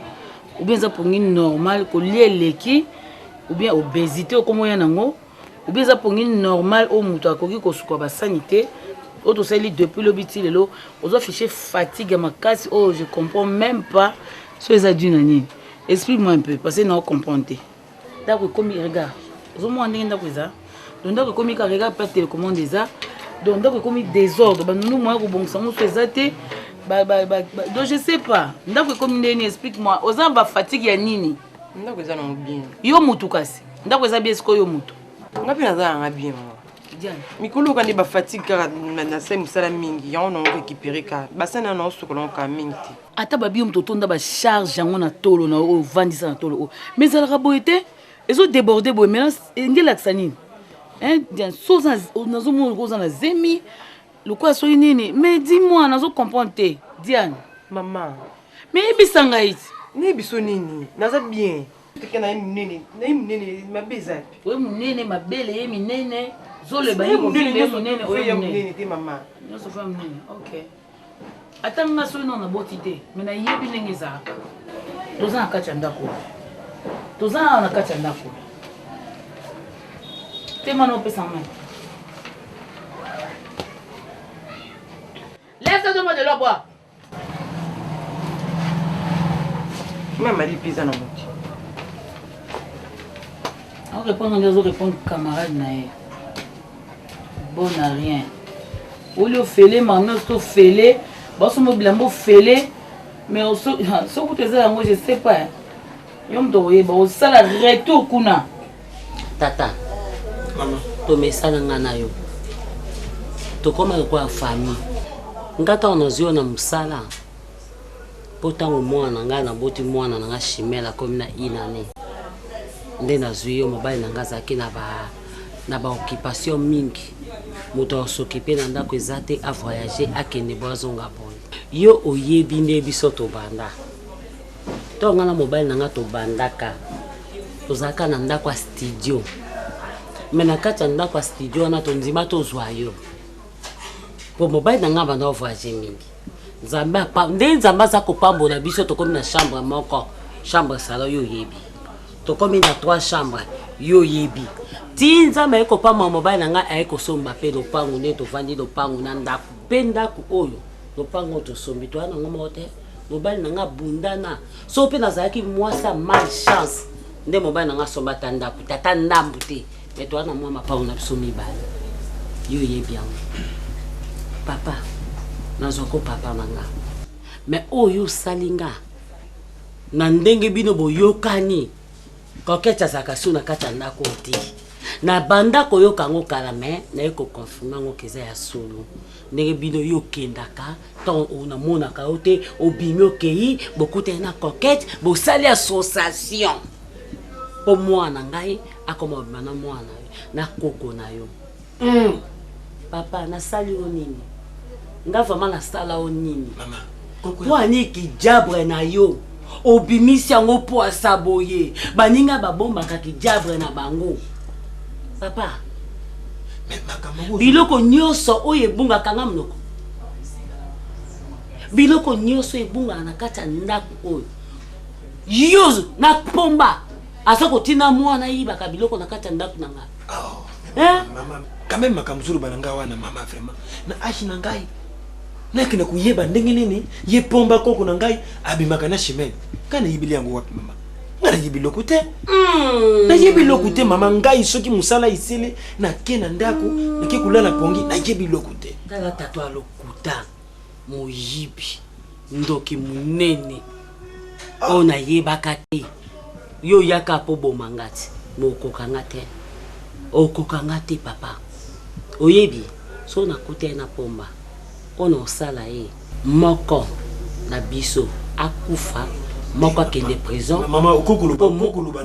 ou bien eza pongi normal kolia eleki ou bien obésité okomi oya nango ou bien eza pongi normal oyo moto akoki kosuka basani te oyo tosali depuis lobi ti lelo ozo affiche fatigue ya makasi oyo je comprends même pas so eza dû na nini explique moi un peu parce que nao comprendre te ndako ekomi regarde ozomona ndenge ndako eza donc ndako ekomi kaka regarde place télécommande eza donc ndako ekomi désordre banunu moya kobongisa mosu eza te donc je sais pas ndako ekomi ndenge nini explique moi oza ba fatigue ya nini
ndako eza nango bien
yo mutu kasi ndako eza bien sikoyo yo mutu
nga mpe naza nanga bien mama mikolo oka nde bafatigue kaka nasali mosala mingi yango nango récupéré kaka basani na naosukola yango kaka mingi te
ata babi yo moto otonda bacharge yango na tolo na oyo ovandisa na tolo oyo mais ezalaka boye te ezodeborde boye maintenant enge elakisa nini so nazomona oza na zemi lokola soki nini mais dis moi nazo comprendre te diane
mama
mais yebisa ngai ti
nayebiso nini naza bien teke na ye monene na ye monene mabe eza
te oye monene mabele ye minene zoleba ye monene oye
monene te mama
nyonso fa monene ok ata nga soki nano naboti te me nayebi ndenge ezalaka toza na kati ya ndako toza awa na kati ya ndako te mana opesa mai lève toi de l'eau boire
Mama lipi eza na moki.
Azo répondre nde azo répondre camarade na ye. Bon à rien. Oli ofele mama oso ofele basomba bilamba ofele mais soki kutu eza yango je sais pas yo moto okoyeba osala retour kuna
tata tomesana nga na yo tokóma lokola famille nga ntango nazwi yo na mosala mpo ntango mwana na ngai naboti mwana na ngai chimel akomi na inane nde nazwi yo mobali na ngai azalaki na ba na baoccupation mingi moto akosokipe na ndako eza te avoyage akende bo azonga boye yo oyebi nde biso tobanda to ngai na mobali na ngai tobandaka tozalaka na ndako ya studio me na kati ya ndako ya studio wana tondima tozwa yo mpo mobali na ngai abanda ovoyage mingi nzambe nde nzambe aza kopambola biso tokomi na chambre moko chambre salon yo oyebi tokomi na trois chambre yo oyebi ti nzambe aye kopambola mobali na ngai aye kosomba mpe lopango nde tovandi lopango na ndako mpe ndako oyo lopango oyo tosombi toya nango moko te. Mobali na nga abundana. Soki mpe nazalaki mwasi ya malchance nde mobali na nga asomba ata ndako te, ata ndambu te. Mais toza na mwa mapango na biso mibale. Yo oyebi yango. Papa, nazwa ko papa na nga. Mais oyo osali nga na ndenge bino boyokani Coquette azalaka su na kati ya ndako oyo te. Na banda koyoka yango kala mais naye ko confirmer yango ke eza ya solo. Ndenge bino yo okendaka ntango namonaka yo te obimi okei bokutani na Coquette bosali association mpo mwana ngai akoma kobima na mwana yo na koko na yo. Mm. Papa nasali yo nini? Nga vraiment nasala yo nini? Mpo ani kijabre na yo obimisi yango pwasa boye baninga babombaka kijabre na bango papa biloko nyonso oyo ebungaka nga monoko biloko nyonso ebungaka na kati ya ndako oyo yo na pomba aza kotinda mwana ayibaka biloko na kati ya ndako na nga
oh, eh? mama quand même makambo ozoloba na ngai wana mama vraiment na age na ngai nakende koyeba ndenge nini ye pomba koko na ngai abimaka na chimene ngai nayebeli yango wapi mama ngai nayebi eloko te hmm. nayebi eloko te mama ngai soki mosala esili nake na ndako nake kolala pongi nayebi eloko te
tala tata ya lokuta moyibi ndoki monene oyo nayebaka te yo oyaka mpo oboma nga ti ma okoka nga te okoka nga te papa oyebi so nakuta ye na pomba mpo na osala ye moko na biso akufa moko akende prison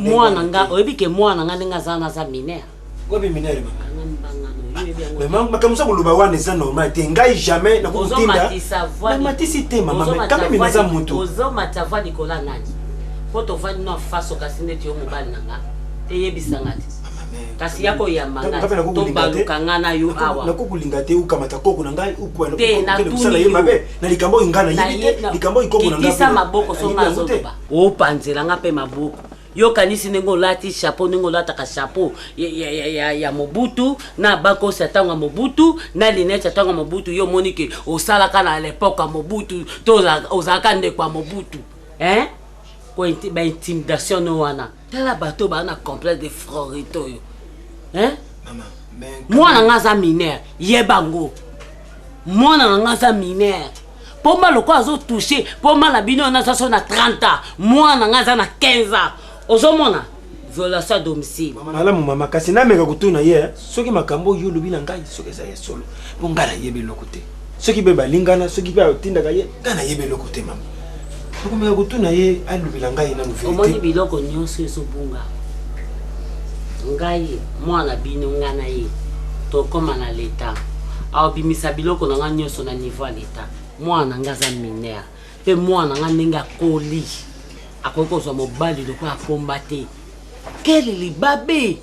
mwana nga oyebi ke mwana nga ndenge aza wana aza mineur
wapi mineur mama makambo oza koloba wana eza normal te ngai jamais nakokotinda namatisi te mama mais quand même naza motu
ozomatisa voi likolo ya nani mpo tovandi no faso kasi ndeti yo mobali na nga eyebisa nga te kasi ya koyamba nga tobaluka nga na yo awa
nakokolinga te okamata koko na ngai okosala ye mabe na likambo oyo ngai nayebi te likambo oyo koko na ngai
maboko so nga azoloba opanzela nga mpe maboko Yo okanisi ndenge olati chapeau ndenge olataka chapeau ya, ya, ya, ya, ya Mobutu na bakosi ya ntango ya Mobutu na lunette ya ntango ya Mobutu yo omoni ke osalaka na l'epoque ya Mobutu to ozalaka ndeko ya Mobutu hein? Ko ba intimidation no wana tala bato baa na complexe de frorite oyo hein? Mwana nga aza mineur yeba yango mwana na nga aza mineur pomba lokola azo touche pomba na bino wana aza so na 30 ans mwana na nga aza na 15 ans ozomona violation ya domicile
malamu mama kasi nameka kotuna ye eh, soki makambo oyo olobi na ngai soki eza ya solo mpo ngai nayebi eloko te soki mpe balingana soki mpe atindaka ye ngai nayebi eloko te mama nakomeka kotuna ye alobela ngai nanu verite
omoni biloko nyonso ezobunga ngai mwana bino ngai na ye tokoma na leta aobimisa biloko na ngai nyonso na niveau ya leta mwana na ngai aza mineur mpe mwana na ngai ndenge akoli akoki kozwa mobali lokola akomba te kele libabe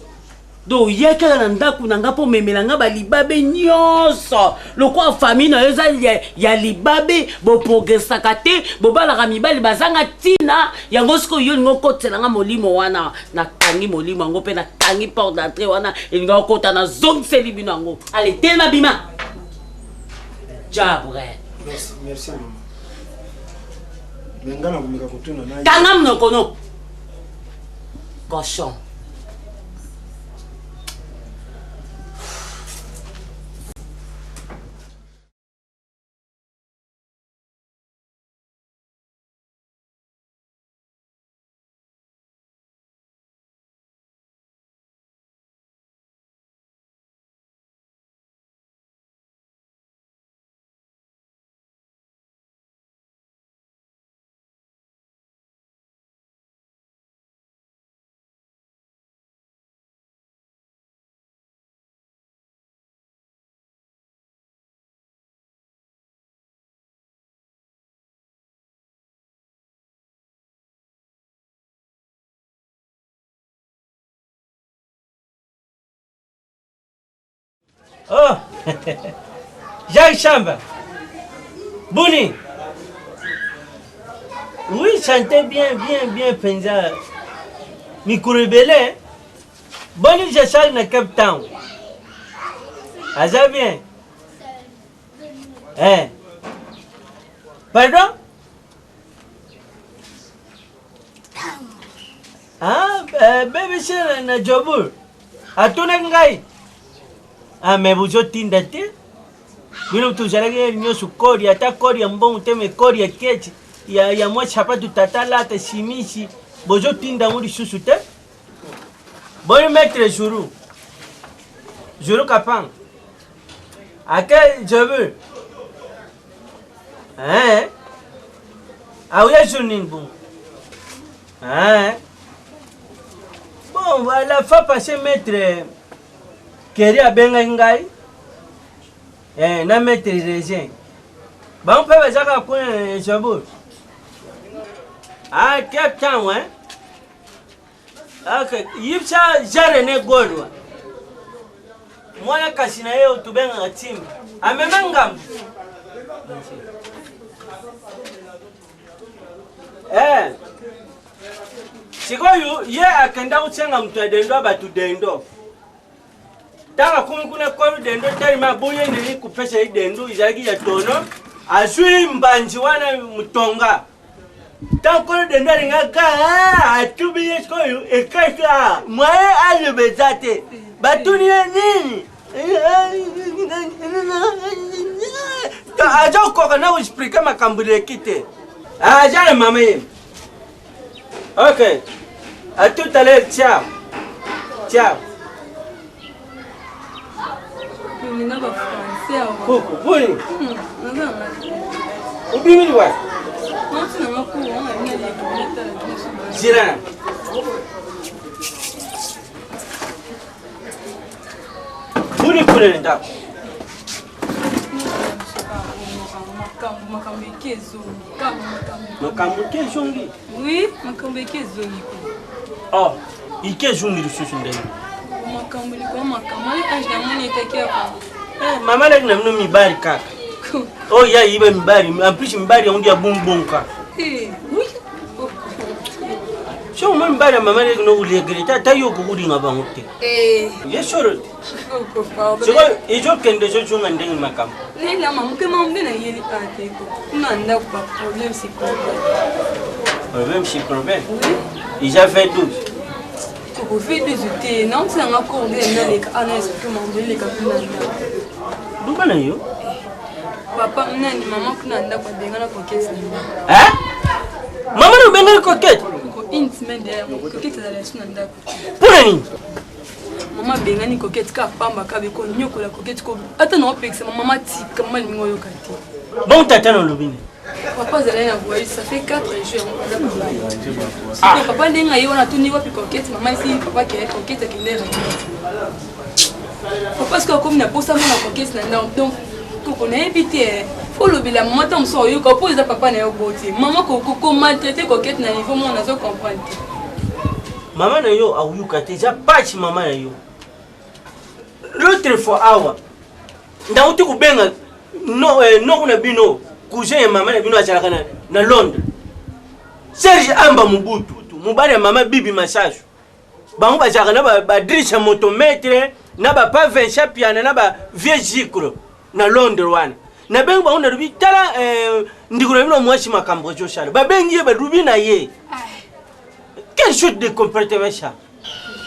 Donc oye kaka na ndako na nga mpo omemela nga balibabe nyonso lokola famille na yo eza ya, ya libabe boprogresaka te bobalaka mibali bazanga ntina yango sikoyo yo olingi okotela nga molimo wana nakangi molimo yango mpe nakangi porte d'entrée wana elingi okota nazongiseli bino yango ale telema bima jabre
merci, merci mama me nga nakomeka kotuna na
kanga monoko no cochon
Oh Jacques Chamba Boni Oui, chantez bien, bien, bien, Penza. Mikolo ebele. Boni Jacques na Cape Town. Aza bien. Eh. Pardon? Ah, eh, BBC na, na Joburg atunaki ngai ah, me bozotinda te bino tozalaki ye nyonso kori ata kori ya mbongo te me kori ya keti ya, ya mwa sapatu tata lata simisi bozotinda yango lisusu te boni maître juru juru kapanga ake Joburg eh? auya jour nini bongo Hein? Bon, la fois passée, maître Kerry abengaki ngai eh, na maître Regin. Bango mpe bazaka kuna na Joburg. Ah, Cape Town, hein? Ok, yibisa Jean René Golwa. Mwana kasi na ye oyo tobengaka Timba. Amema ngambo. Eh. Sikoyo ye akenda kosenga moto ya dendo ya bato dendo. Ntango akomi kuna kolo dendo telema aboyi nini kopesa ye dendo ezalaki ya tono azwi mbanzi wana motonga ntango kolo dendo alingaka ah, atubi ye sikoyo ekaki ah, mwaye aloba eza te batuni ye nini aza kokoka na koexplike makambo eleki te aza na mama ye ok à tout à l'heure ciao ciao kuku boni obimili wapi zirana Boni kuna na ndako.
Makambo eke ezongi.
Makambo eke ezongi.
Oui, makambo eke ezongi.
Oh, ike ezongi lisusu ndenge.
Makambo likolo makambo ale age na moni etaki ya
Eh, mama laki na bino mibali kaka. Oh, ya yiba mibali, en plus mibali yango ya bongbong kaka.
Eh, oui.
soki omoni mibali ya mama leki nokulegrete ata yo okokulinga bango te
eh.
ye solo te sikoyo ezokende ezozonga ndenge makambo
nelama moke mama nde nayeli ate kuna ndako baproblème si problème
problème si problème eza 22
koko 22 te nauti nanga cour nde naleka ana explike mambo eleka kuna ndako
luba na yo
Papa nani mama kuna ndako abengana coquette na ndako.
Hein? Mama na obengani coquette?
Ko une semaine derrière coquette azala lisusu na ndako.
Mpo na nini?
Mama abengani coquette kaka pamba kaka beko nyokola coquette ko ata na opekisa mama tika mama alingi oyoka te.
Bon tata na olobi nini?
Papa azalaki na voyage ça fait 4 jours aza kobala. Ah. Papa ndenge aye wana atuni wapi coquette mama esi papa ke coquette akende retraite. Papa soki akomi na posa mona coquette na ndako donc koko nayebi te eh. olobela mama ntango mosusu oyoka mpo eza papa na yo boti mama komaltraite coquette na niveau moko nazo comprendre te
mama na yo akoyoka te eza pasi mama na yo l'autre fois awa nauti kobenga no, eh, noko na bino cousin ya mama na bino azalaka na, na londres serge amba mobutu mobali ya mama bibi masasu bango bazalaka na badrise ya motometre na bapa vincent piana na ba vieux zicro na londres wana nabengi bango nalobi tala eh, ndeko na bino mwasi makambo azosala babengi ye balubi na ye quelle sorte de comportement ça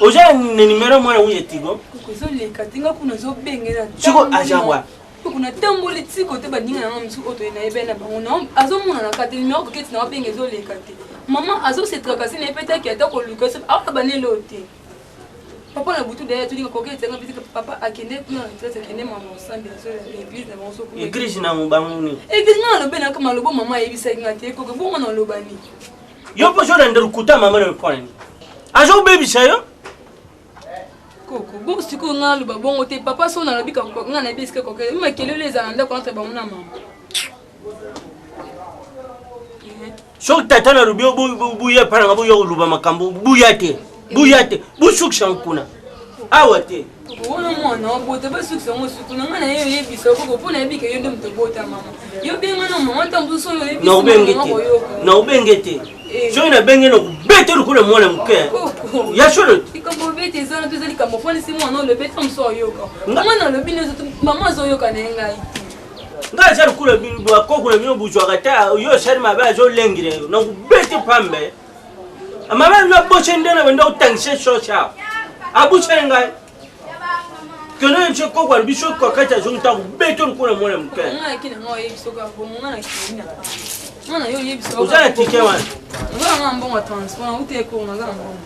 oza na numero mwana wuye tigo
kozoleka te nga kuna ozobengela
siko aza wapi
Koko natamboli ti kote baninga na nga mosusu oyo toye nayebi na bango azomonana kaka te numero koketi na wabenga ezoleka te mama azose trakase na ye mpe taki ata koluka so aoka banele oyo te papa na butu daya tolinga koketi yanga mpe papa akende kuna na retraite akende mama osambe azola eglise na bango soko
eglise na bango nini
eglise nga nalobelaka malobo mama ayebisaki nga te koko bongo naloba nini
yo mpo ozolanda lokuta mama na lokola nini azobebisa yo
Koko, bo sikoyo nga naloba bongo te papa so nalobi nga nayebi esika koke makelele ezala na ndako entre bango na mama
soki tata nalobi yo buya epai nanga boya koloba makambo buya te buya te bosukisa yango kuna awa te
wana mwana obota basukisa yango suku na ngai na ye oyebisa koko mpo nayebi ke yo nde moto obota mama yo benga na mama ntango mosusu oyo oyebisi
naobenge te Eh. soki nabenge na kobeta lokola mwana moke ya solo
likambo obeta eza na to eza likambo ofandisi mwana olobi ata mosu ayoka mwana alobi mama azoyoka na ye ngai
ngai aza lokola bakoko na bino bozwaka te yo osali mabe azolengela yo nakobete pambe. Mama na abosani nde na banda kotangisa shosha awa. Abosani ngai. Kende oyebisa koko alobi soki Coquette azongi te akobeto lokola mwana moke. Oza na ticket wana?
Oza na mbongo ya transport, nauti ekolo naza na mbongo.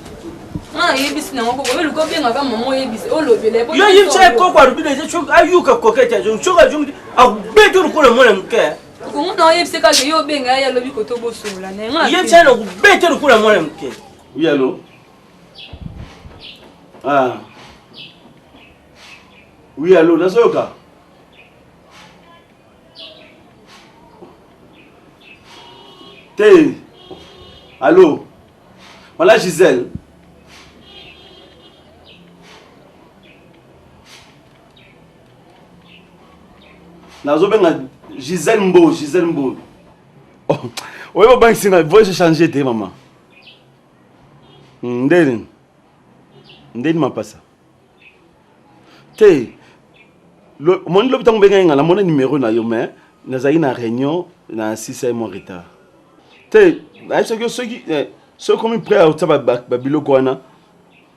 Nga nayebisi nango koko, yo luka obengaka mama oyebisi, olobela ye.
Yo yebisa ye koko alobi deja soki ayuka Coquette azongi, soki azongi te akobeto lokola mwana moke.
Okomona oyebisi kaka yo obenga ye alobi koto bosolola na ye.
Yebisa ye na kobeta lokola mwana moke.
Oui, allo? Ah. Oui, allo, nazoyoka? Te. Allo? Voilà Gisèle. Nazobenga Gisèle Mbo, Gisèle Mbo. Oh, oyo obangisi nga voice changer te mama. Hmm, ndeni ndeni mapasa te omoni lobi ntango obengaki nga namona numero na yo mais nazalaki na réunion na sisa ye mwa retard te nayebisaki yo soki eh, soki okomi prêt ya kotia babiloko wana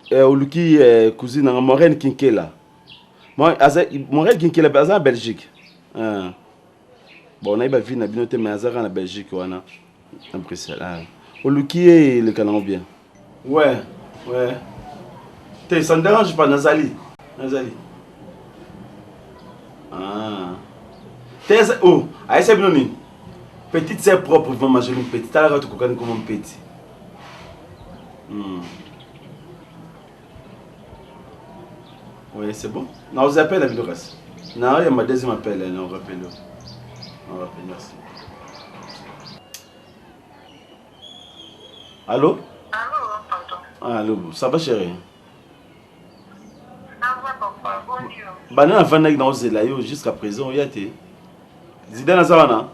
eh, oluki eh, cousine nanga Maureen Kinkela Maureen Kinkela aza na Belgique bon nayebi ba vie na bino te mais aza kaka na Belgique wana na Bruxelles ah. Oluki ye eleka nango bien. Ouais, ouais. Te, ça ne dérange pas, nazali. Nazali. Ah. Te, oh, ayesa bino nini? Petite sœur propre, vraiment, jolie petite. Talaka tokokani koma petit. Oui, c'est bon. Na vous appelle bino kasi. Na ya ma deuxième appel, na vous rappelle. Na vous rappelle, merci. Allô?
Allô, pardon.
Allô, ça va chérie?
Ça va papa, bonjour.
Bana nafandaki na ozela yo jusqu'à présent oya te. Zidane aza wana?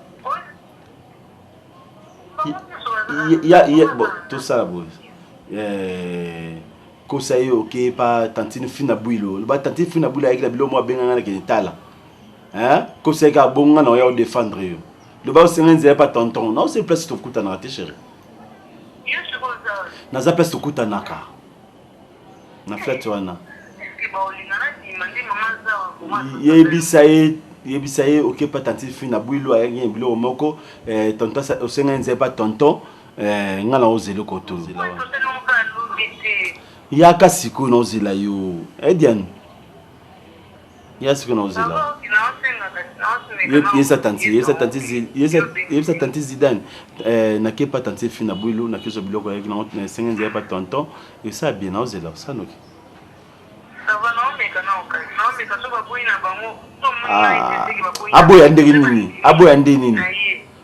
Ya ya bon, tosala boye. Eh, kosa ye oke pa tantine Fina Bwilo. Loba tantine Fina Bwilo ayaki na biloko moko abenga nga nakende tala. Hein? Kosa ye kaka bongo nga na oya odefendre yo. Loba osenga nzela pa tonton. Na oseli place tokutanaka te chérie. Naza place tokutanaka. Na flat wana. Yebisa ye yebisa ye oke pa tantine Fina Bwilo ayaki na biloko moko eh, tonton osenga nzela pa tonton eh, nga na ozela koto yaka sikoyo na ozela yo eh, Diane ya sikoyo na ozela yebisa tanti yebisa tanti yebisa tanti Zidane eh, nake pa tanti Fina Bwilo nake zwa biloko ayaki nango esenga nzela pa tonton esala bien na ozela osanoki aboya ndenge nini aboya ndenge nini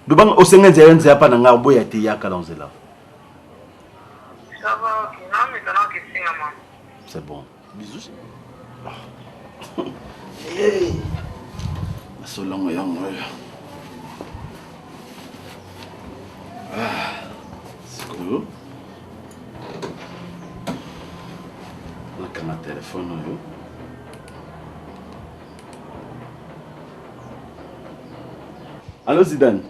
lobanga osenga nzela nzela pa na ngai oboya te yaka na nzela c'est bon bisous hey. masolongo yango oyo ah, sikoyo nakanga telefone oyo Allo Zidane,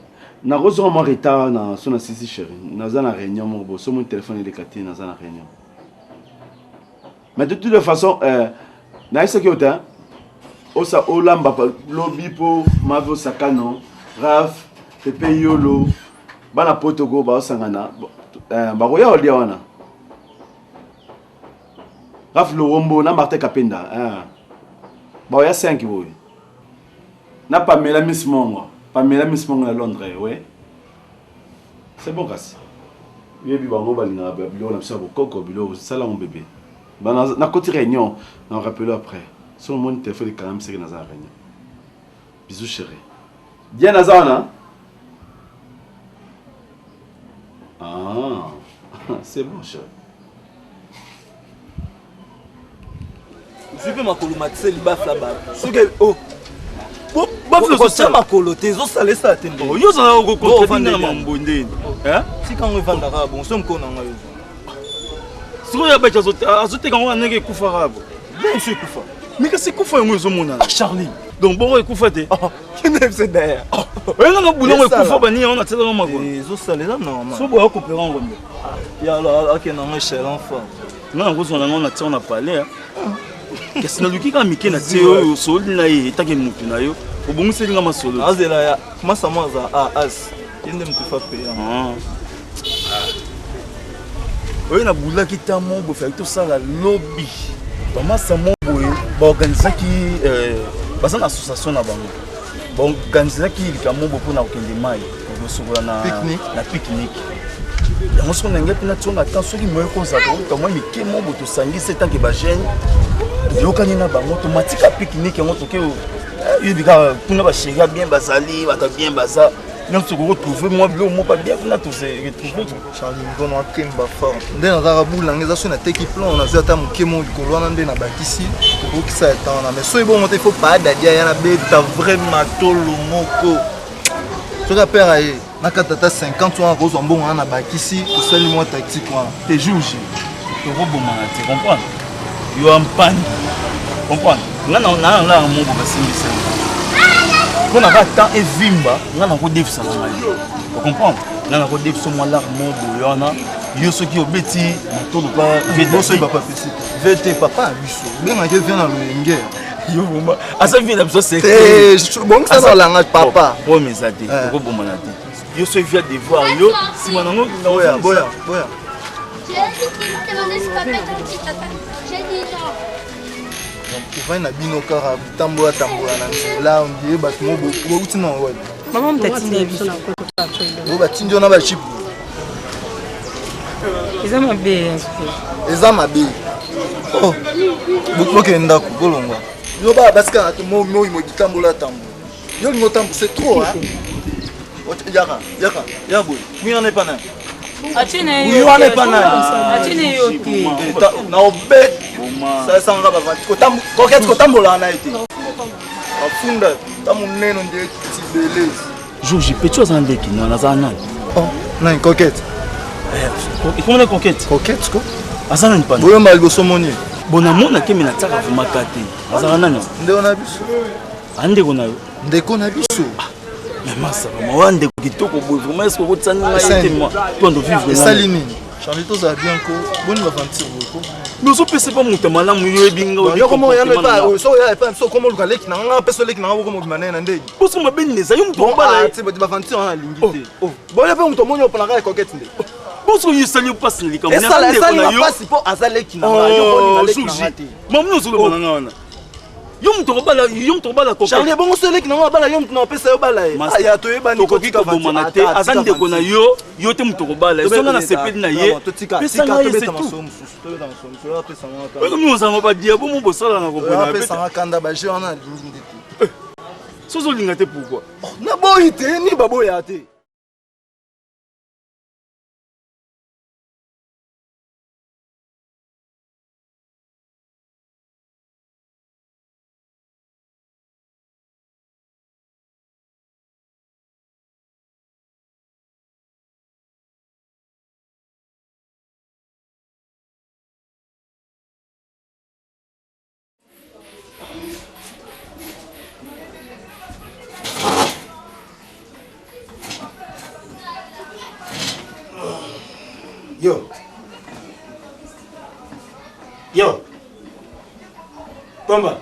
nakozonga mwa retard na so na sisi chérie. Naza na réunion moko bo so mon téléphone eleka te naza na réunion. Mais de toute façon euh, nayebisaki yo te osa olamba lobi mpo mave osakano raf pepe yolo bana potoko baosangana euh, bakoya kolia wana raf lowombo na martin kapenda euh, baoya 5 boye na Pamela Miss Mongo Pamela Miss Mongo na Londres ouais c'est bon kasi yebi bango balingaka biloko na biso ya bokoko biloko sala yango bebe nakoti réunion na rappele après so omoni telefone ekangami seke naza na réunion bisous chéri Diane aza wana ah c'est bon chéri
ozwi mpe makolo matise libafla bato soki o oh. bafla makolo te ezosala esala te
oh, yo ozala okokontredire na mambo ndeni
tika yango evandaka bongo so mokolo na ngai
sikoyo ya baki azoteka yango na ndenge ekufaka bo
bien so ekufa.
Mais kasi ekufa yango ezomonana.
Charlie.
Donc bongo ekufa te.
Kende d'ailleurs.
Oyenga na boulongo ekufa bani yango na tsela makolo.
Ezosala eza normal.
So boya kopera ngo mbe.
Ya alors akende nango echelon fort.
Nga nakozwa nango na tia na palais. Kasi naluki kaka mike na tie oyo osoli na ye etake motu na yo obongiseli nga masolo.
Azela ya masa mwa aza a as. Ye nde motu fa peya.
Oyo nabulaki ta mo boye faki tosala lobi bamasa mo boye baorganisaki baza na association na bango baorganisaki likambo boye mpona kokende mai kosokola na pique-nique yango soki ndenge mpe nationga ata soki moye kozala tokokuta mwa mike mo boye tosangisi etanke bajeune toyokani na bango tomatika pique-nique yango toke yoyebi kaka kuna basheri ya bien bazali bato ya bien baza nyonso tokoki retrouve mwa biloko moko bien kuna tose retrouve.
Charlie Ngono akemba fort nde nazalaka bula nanga eza soki nateki plan nazwi ata moke mo likolo wana nde nabakisi tokokisa ya temps wana mais soki bongo te faut pa dadi aya nabeta vrai matolo moko soki apere aye nakata ata 50 wana kozwa mbongo wana nabakisi tosali mwa tactique wana
te jour J tokobomana te comprendre yo ampani comprendre nga nalala moko basimbisa mpo na kaka temps evimba nga nakodefisa na ngai ocomprendre nga nakodefisa mwa lar mo boye wana yo soki obeti matolo pa
vt papa ya biso obengaki vie na loyenge
yo vraimen aza vie na biso
bongisa na langage papa
problème eza te okobomana te yo soki via devoir yo nsima nango
boya boya boya. Ovandi na bino kaka bitambola tambola na nzela ondire bato mo bouti na wapi?
Mama moto atindi biso.
Bo batindi yo na ba chip.
Eza mabe.
Eza mabe. Oh. Bokende ndako bolongwa. Yo ba basika na moi moi bitambola tambola. Yo lingo tambola c'est trop hein. Yaka, yaka, ya boye. Mwina na epa nani?
Achene
wana epa nani?
Achene yo te.
Na obet. Sasanga bavandi. Koketi kotambola na ye te. Afunda ta monene nde tibele.
Jour J, petit aza ndeki na aza nani?
Oh, nani coquette.
Ekomona coquette.
Coquette ko?
Aza nani pana?
Boyomba liboso moni.
Bon namona ke me natiaka vraiment ka te. Azala nani?
Ndeko na biso.
Andeko na yo.
Ndeko na biso.
Mais masa vraiment wana ndeko kitoko boye vraiment est-ce que okotisani ngai te moi to ando vivre
esali nini Charlie tozala bien ko boni baventure boye ko
mais ozopesa pa moto ya malamu yo oyebi nga
yo komo ya epa so ya epa so komo luka leki na nga pesa leki na nga boko mobima naye na ndenge
poso mabe nini eza yo moto obala
ye baventure wana alingi te boye mpe moto omoni oponaka ye coquette nde
poso oyo esali yo mpasi na likambo
esali nga mpasi mpo aza leki na nga yo kolinga leki na nga te
mamoni ozoloba na nga wana yo moto okobala yo moto okobala
coquette Charlie bongo so eleki nango abala yo moto na opesa yo bala ye aya toyebani
tokoki kobomana te aza ndeko na yo yo te moto okobala ye songa na sepeli na ye pesa ngai ye c'est tout oyo ozanga badiabo mo bosala na
kopesanga kanda baje wana alingi nde te
soki olinga te pourquoi
naboyi te ni baboya te.
Yo. Yo. Pomba.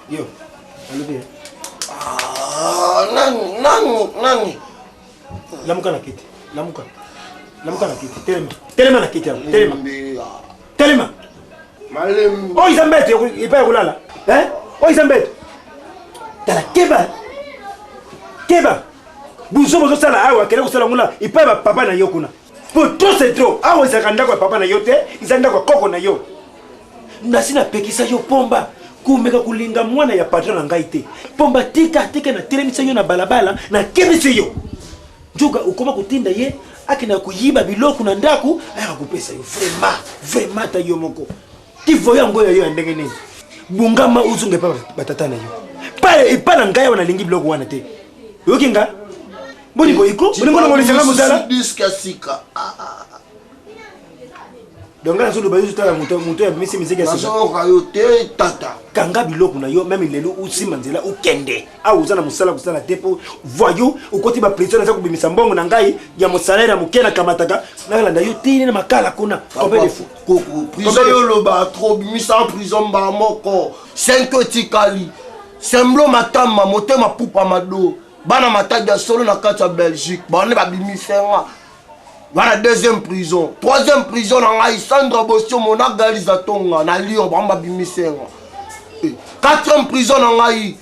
Yo. Alobi.
Ah, nani, nani, nani?
Lamuka na kiti. Lamuka. Lamuka na kiti. Telema. Telema na kiti yango. Telema. Telema.
Malembe.
Oyo eza mbeto epai ya kolala. Hein? Oyo eza mbeto. Tala keba. Keba. Buzo bozosala awa kende kosala nguna epai ya papa na yo kuna. Po trop c'est trop. Awa ezalaka ndako ya papa na yo te, eza ndako ya koko na yo. Nasi napekisa yo pomba komeka kolinga mwana ya patron na ngai te. Pomba tika tika natelemisa yo na balabala nakebisi yo. Nzoka okoma kotinda ye akenda koyiba biloko na ndako ayaka kopesa yo vraiment vraiment ata yo moko kivoyo yango ya yo ya ndenge nini bungama ozonga epa batata na yo pa epa na ngai awa nalingi biloko wana te oyoki nga bolingo iko bolingo nongolisa nga mosala
diske ya sika.
Donc nga nazoloba yo ozotala moto moto ya misi miziki ya sika.
Nazoyoka yo te tata.
Kanga biloko na yo meme lelo osima nzela okende. Awa oza na mosala kosala te mpo voyou okoti ba prison naza kobimisa mbongo na ngai ya mosalaire ya moke nakamataka nalanda yo tini na makala kuna. Combien de fois?
Koko prison yo oloba trop bimisa prison mbala moko. 5 etikali. Semblo matama motema pupa mado. Bana matadi ya solo na kati ya Belgique. Bana babimisa nga. Wana deuxième prison. Troisième prison na ngai Sandra Bosiomo na Galiza Tonga na Lyon bango babimisi nga. Eh, quatrième prison na ngai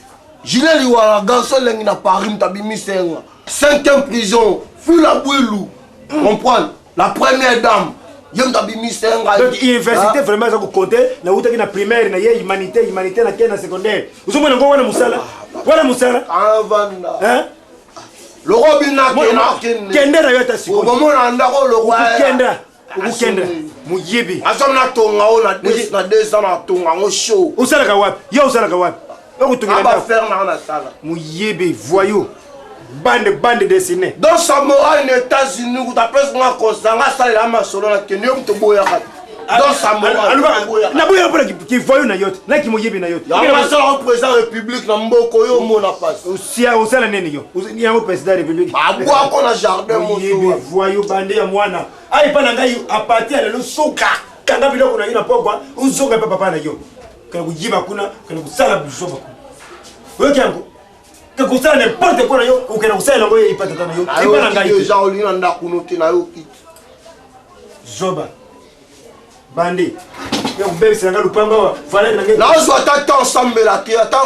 Julien Liwala garçon elengi na Paris moto abimisi nga. Cinquième prison Fula Bwilu. Comprendre? La première dame ye moto abimisi ngai.
Donc université vraiment eza kokonte nawutaki na primaire na ye humanité humanité na ke na secondaire ozomona yango wana mosala wana mosala
avanda loko bina
kende na yo ata
sikoyobomona ndako
lokokenda okokenda moyibi
azomi natonga oyo na deux ans natonga yango show
osalaka wapi yo osalaka wapi okotongela
bafere nanga nasala
moyibi voyou bande bande dessinée
donc samorai na états-unis kuta apesi nga constat nga asalela masolo na kende yo moto oboyaka
naboyaka mpona kivoyo na yo te na kimoyibi na yo te
yango asalaka président république na mboka oyo omona pasi
osia osala nini yo yango président république
abwako na jardin
moyibi voyo bande ya mwana ayi mpa na ngai apati ya lelo suka kanga biloko na yo na pokwa ozonga mpe papa na yo kende koyiba kuna kende kosala buzoba kuna oyoki yango ke kosala n'importe quoi na yo okende kosala yango epa tata na yo epa na ngai
deja olingi na ndako no te nayoki
zoba bande ya kobebisela ngai lupango awa valeur na ngai
nazwa ata temps osambela te ata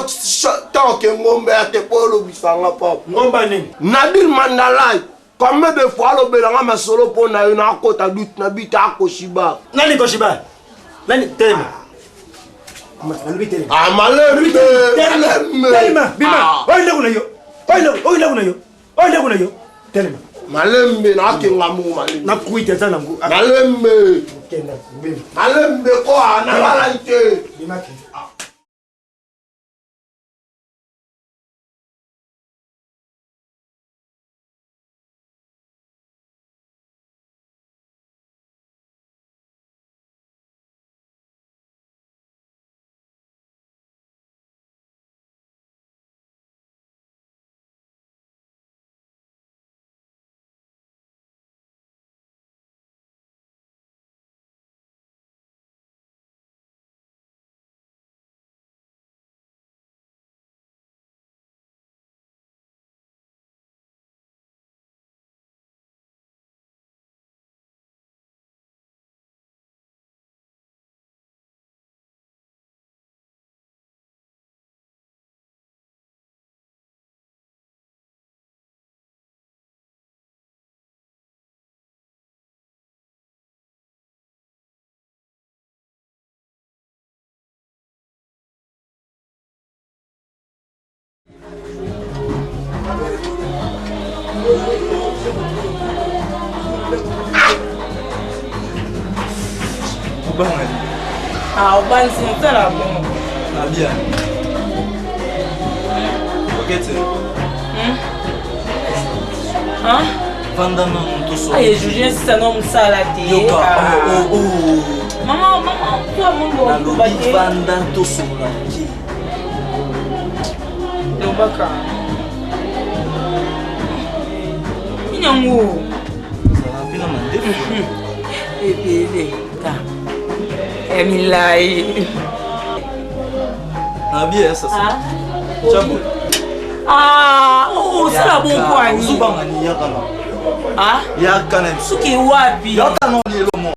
temps ke ngombe ya te mpo olobisa nga papa
ngomba nini
nabil mandalai combien de fois alobela nga masolo mpo na yo nakota dute na bita akoshiba
nani koshiba nani telema nalobi telema
ah, malembe
telema bima ah. oyo ndako na yo oyo ndako na yo oyo ndako na yo telema
malembe nakenga mo malembe
nakuita eza nango
malembe malembe ko nalalai te
Obanga
Ah, obanzi motala bongo.
Na bien. Kokete.
Hein?
Vanda nanu toso.
Aye, Julien, sisa no mosala te.
Yoka.
Ah.
Oh, oh, oh.
Mama, mama, toi mongo
Nalobi vanda tosolola moke.
Lobaka. Nini yango?
Ozala mpe na mandefu.
Ebele. Ta. Ya milai.
Na bien sasa.
Ah.
Jambo.
Ah, osala bongo ani?
Ozobanga ni yaka na.
Ah?
Yaka na.
Soki wapi?
Yaka na lelo moko.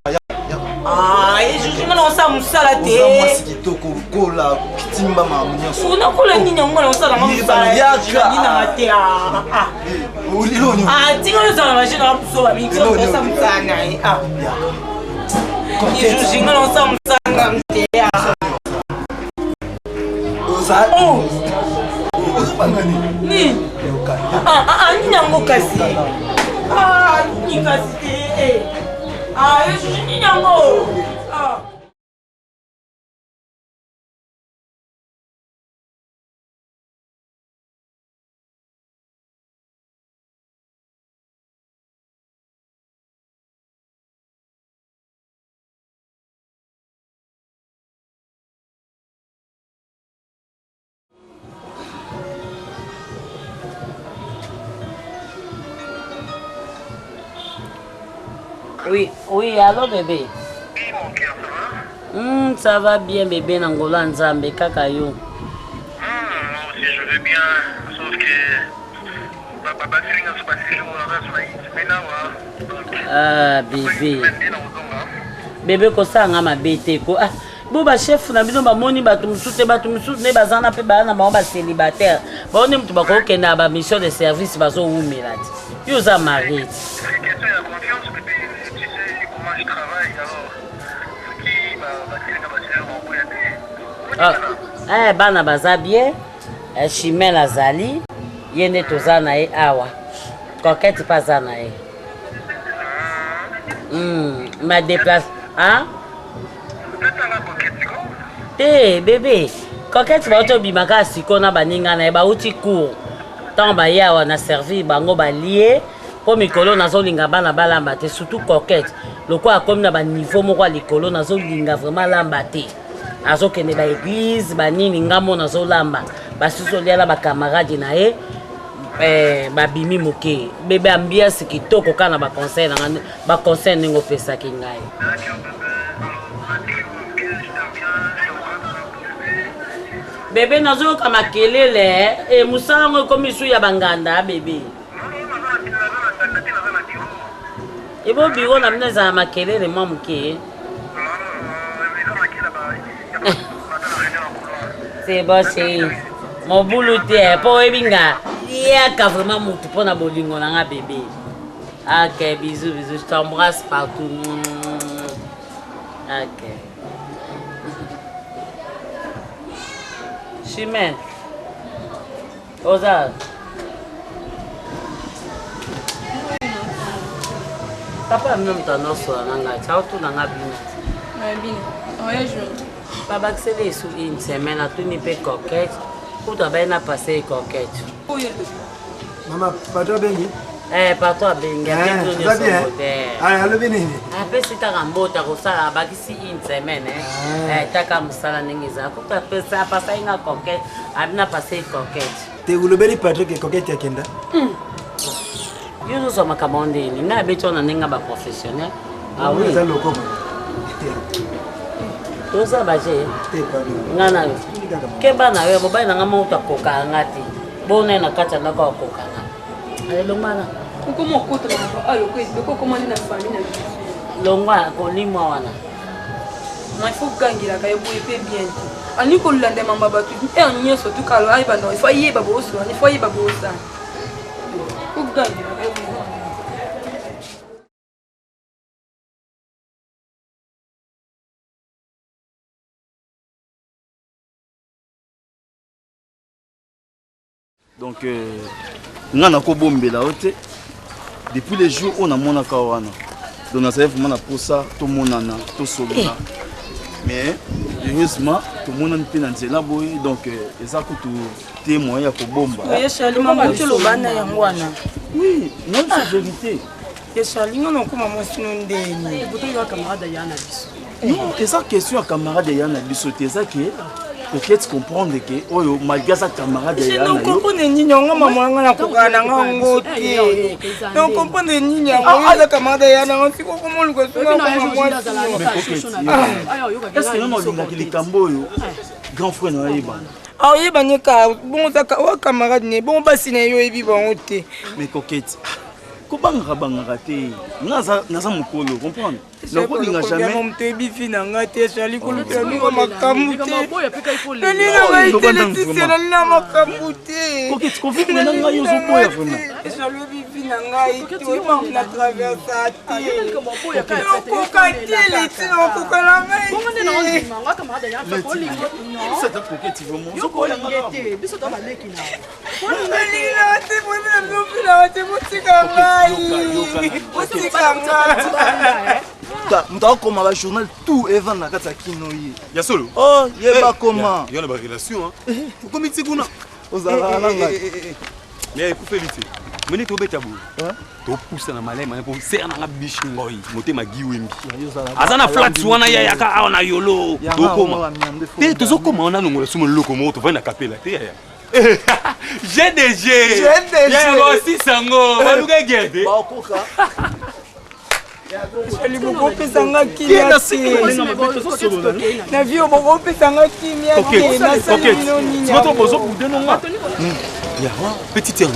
Ah, ejuju nga naosala mosala te.
Oza mwasi kitoko kola kitimba makambo nyonso.
Nakola nini yango nga naosala nga mosala ninanga te. Ah, tika ozala na jeune na buzoba mingi osala mosala na ye. Ah. Ejuju nga naosala mosala nga te.
Oza. Ozobanga nini?
Nini? Ah, ah, nini yango kasi? Ah, nini kasi te? Ah, ejuju nini yango? Ah.
Oui, oui, allô bébé.
Oui, mon cœur, ça va
Ça va bien bébé na ngolo ya Nzambe kaka yo.
Moi aussi je vais bien, sauf que
Ah bébé. Bébé kosala nga mabe te ko. Ah, bo ba chef na bino bamoni bato mosusu te bato mosusu nde baza na mpe baya na bango bacélibataire bango nde moto bakokende na bamission de service bazowumela te yo oza marie te Ah, eh, bana baza bien eh, chimel azali ye nde toza na ye awa coquette mpe aza na ye ma déplace hein? te bebe coquette bauti obima kaka sikoyo na baninga na ye bauti cour ntango baye awa na servir bango balie mpo mikolo nazolinga bana balamba te surtout coquette lokola akomi na baniveau moko ya likolo nazolinga vraiment lamba te azokende baeglize banini ngambo nazolamba basusu olia na bacamarade na ye eh, babimi moke bebe ambiance kitoko kaka na baconseil na ngai baconseil ndenge opesaki ngai bebe nazoyoka makelele e mosala yango ekomi su ya banganda bebe ebo biro na bino ezala makelele mwa moke c'est bon chéri mobulu te mpo oyebi nga yaka vraiment motu mpo na bolingo na nga bebe ok bisous bisous je t'embrasse partout ok chimène Oza papa bino moto anosola na ngai ti aotuna nga bino babakiseli esu une semaine atuni mpe coquette kutu abai na passe ye coquette
mama pato abengi
Eh, pato abengi
alobi nini
apesi kaka mbota kosala abakisi une semaine eh. Eh, taka mosala ndenge ezala kutu apasai nga coquette abina passe coquette
te olobeli patrick coquette akenda
yo ozozwa makambo yango ndenge nini ngai abeti wana ndenge ya baprofessionnel Ah oui.
eza lokoko
toza baje ngai na yo keba na yo mobali na ngai moko akokaka nga te bona ye na kati ya ndako akoka nga elongwana
okoma okota makambo loko okoma nde na famille na biso
longwa kolimwa wana
ma il faut ogangelaka ye boye mpe bien te alingi kolanda mamba bato heure nyonso tukalo ayeba no ifo ayeba booswana ifo ayeba boosana ogangelaka ye boye.
Donc euh, nga nakobombela yo te depuis le jour oyo namonaka wana donc nazali vraiment na posa tomonana tosolola mais heureusement tomonani mpe na nzela boye donc euh, eza kutu te moyen ya kobomba
toloba na yango wana
oui non c'est vérité
esali nga nakoma mwasi no ndeni
camarade ya na biso
non eza question ya camarade ya na biso te eza ke oketi comprendre ke oyo malgré aza camarade ya na yo
comprendre nini yango mama yanga nakokana na nga ngo te na comprendre nini yango aza camarade ya na nga siko komoluka sokoma mwasi.
Est ce que nano olingaki likambo oyo grand frère na oyeba?
Aoyeba nye ka bongo oza camarade ne bongo basi na ye oyebi bango te.
Mais coquette, kobangaka bangaka te, nga naza mokolo, comprendre nakolinga jamais
moto oyebi vi na ngai te ezali kolukela ninga makambo te nalinga ngai te Leticia nalinga makambo te
kovivre na ngai ozoboya vraiment
ezali oyebi vi na ngai te oyeba na traversa te okoka te Leti okoka na ngai te te boyebi na bino mpinaka te botika ngai botika ngai
moto akokoma bajournal tout evanda na kati ya kino ye
ya solo
oh ye bakoma
yo na barelation okomi ti kuna
ozalaka na ngai
mais ekufeli te moni tobeta boye topusana malema mpo ser nanga bishi ngoi motema giwembi aza na flat wana yayaka awa na yolo tokoma te tozokoma wana longola somo loko moko tovandi na kapela te yaya GDG.
GDG.
Osisi yango baluka guerre te.
Bakoka.
Charlie bokopesa nga kimia te na vie bokopesa nga kimia te nasali bino nini
Yawa, petite sœur.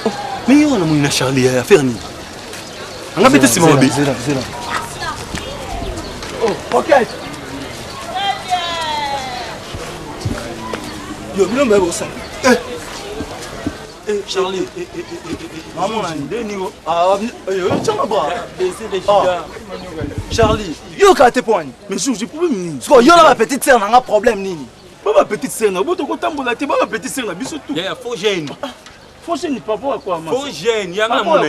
Oh, mais yo na moni na Charlie ya affaire nini? Anga bete sima mabe.
Zela, zela.
Oh, Coquette.
Yo, bino mbe bosala.
Eh. Eh, Charlie. Eh, eh, eh, eh,
Maman na nde niwo. Ah, eh, tiens bras.
Ah.
Charlie, yo ka te poani.
Mais jour, j'ai problème nini?
Siko yo na ba petite sœur na nga problème nini?
Ba ba petite sœur na bo tokotambola te, ba ba petite sœur na biso tout.
Yaya faux jeune.
Faux jeune par rapport à quoi
Faux jeune, yanga na mona.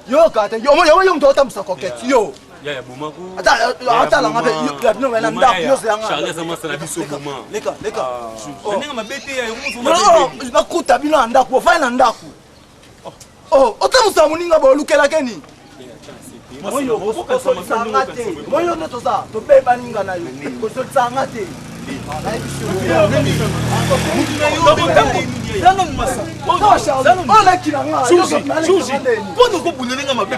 Yo ka te, yo yo yo moto otambwisa coquette, yo.
Yaya bomako.
Ata ata la ngape yo bino na ndako yo se yanga.
Charlie azamasa na biso boma.
Leka, leka.
Ndenge mabe te ya
yo. Nakuta bino na ndako, ofai na ndako. Oh, otambwisa moninga bolukelake nini? Kosolisa te. Moyo nde toza, tobeba ninga na yo. Kosolisa nga te.
Mpona okobundeli nga mabe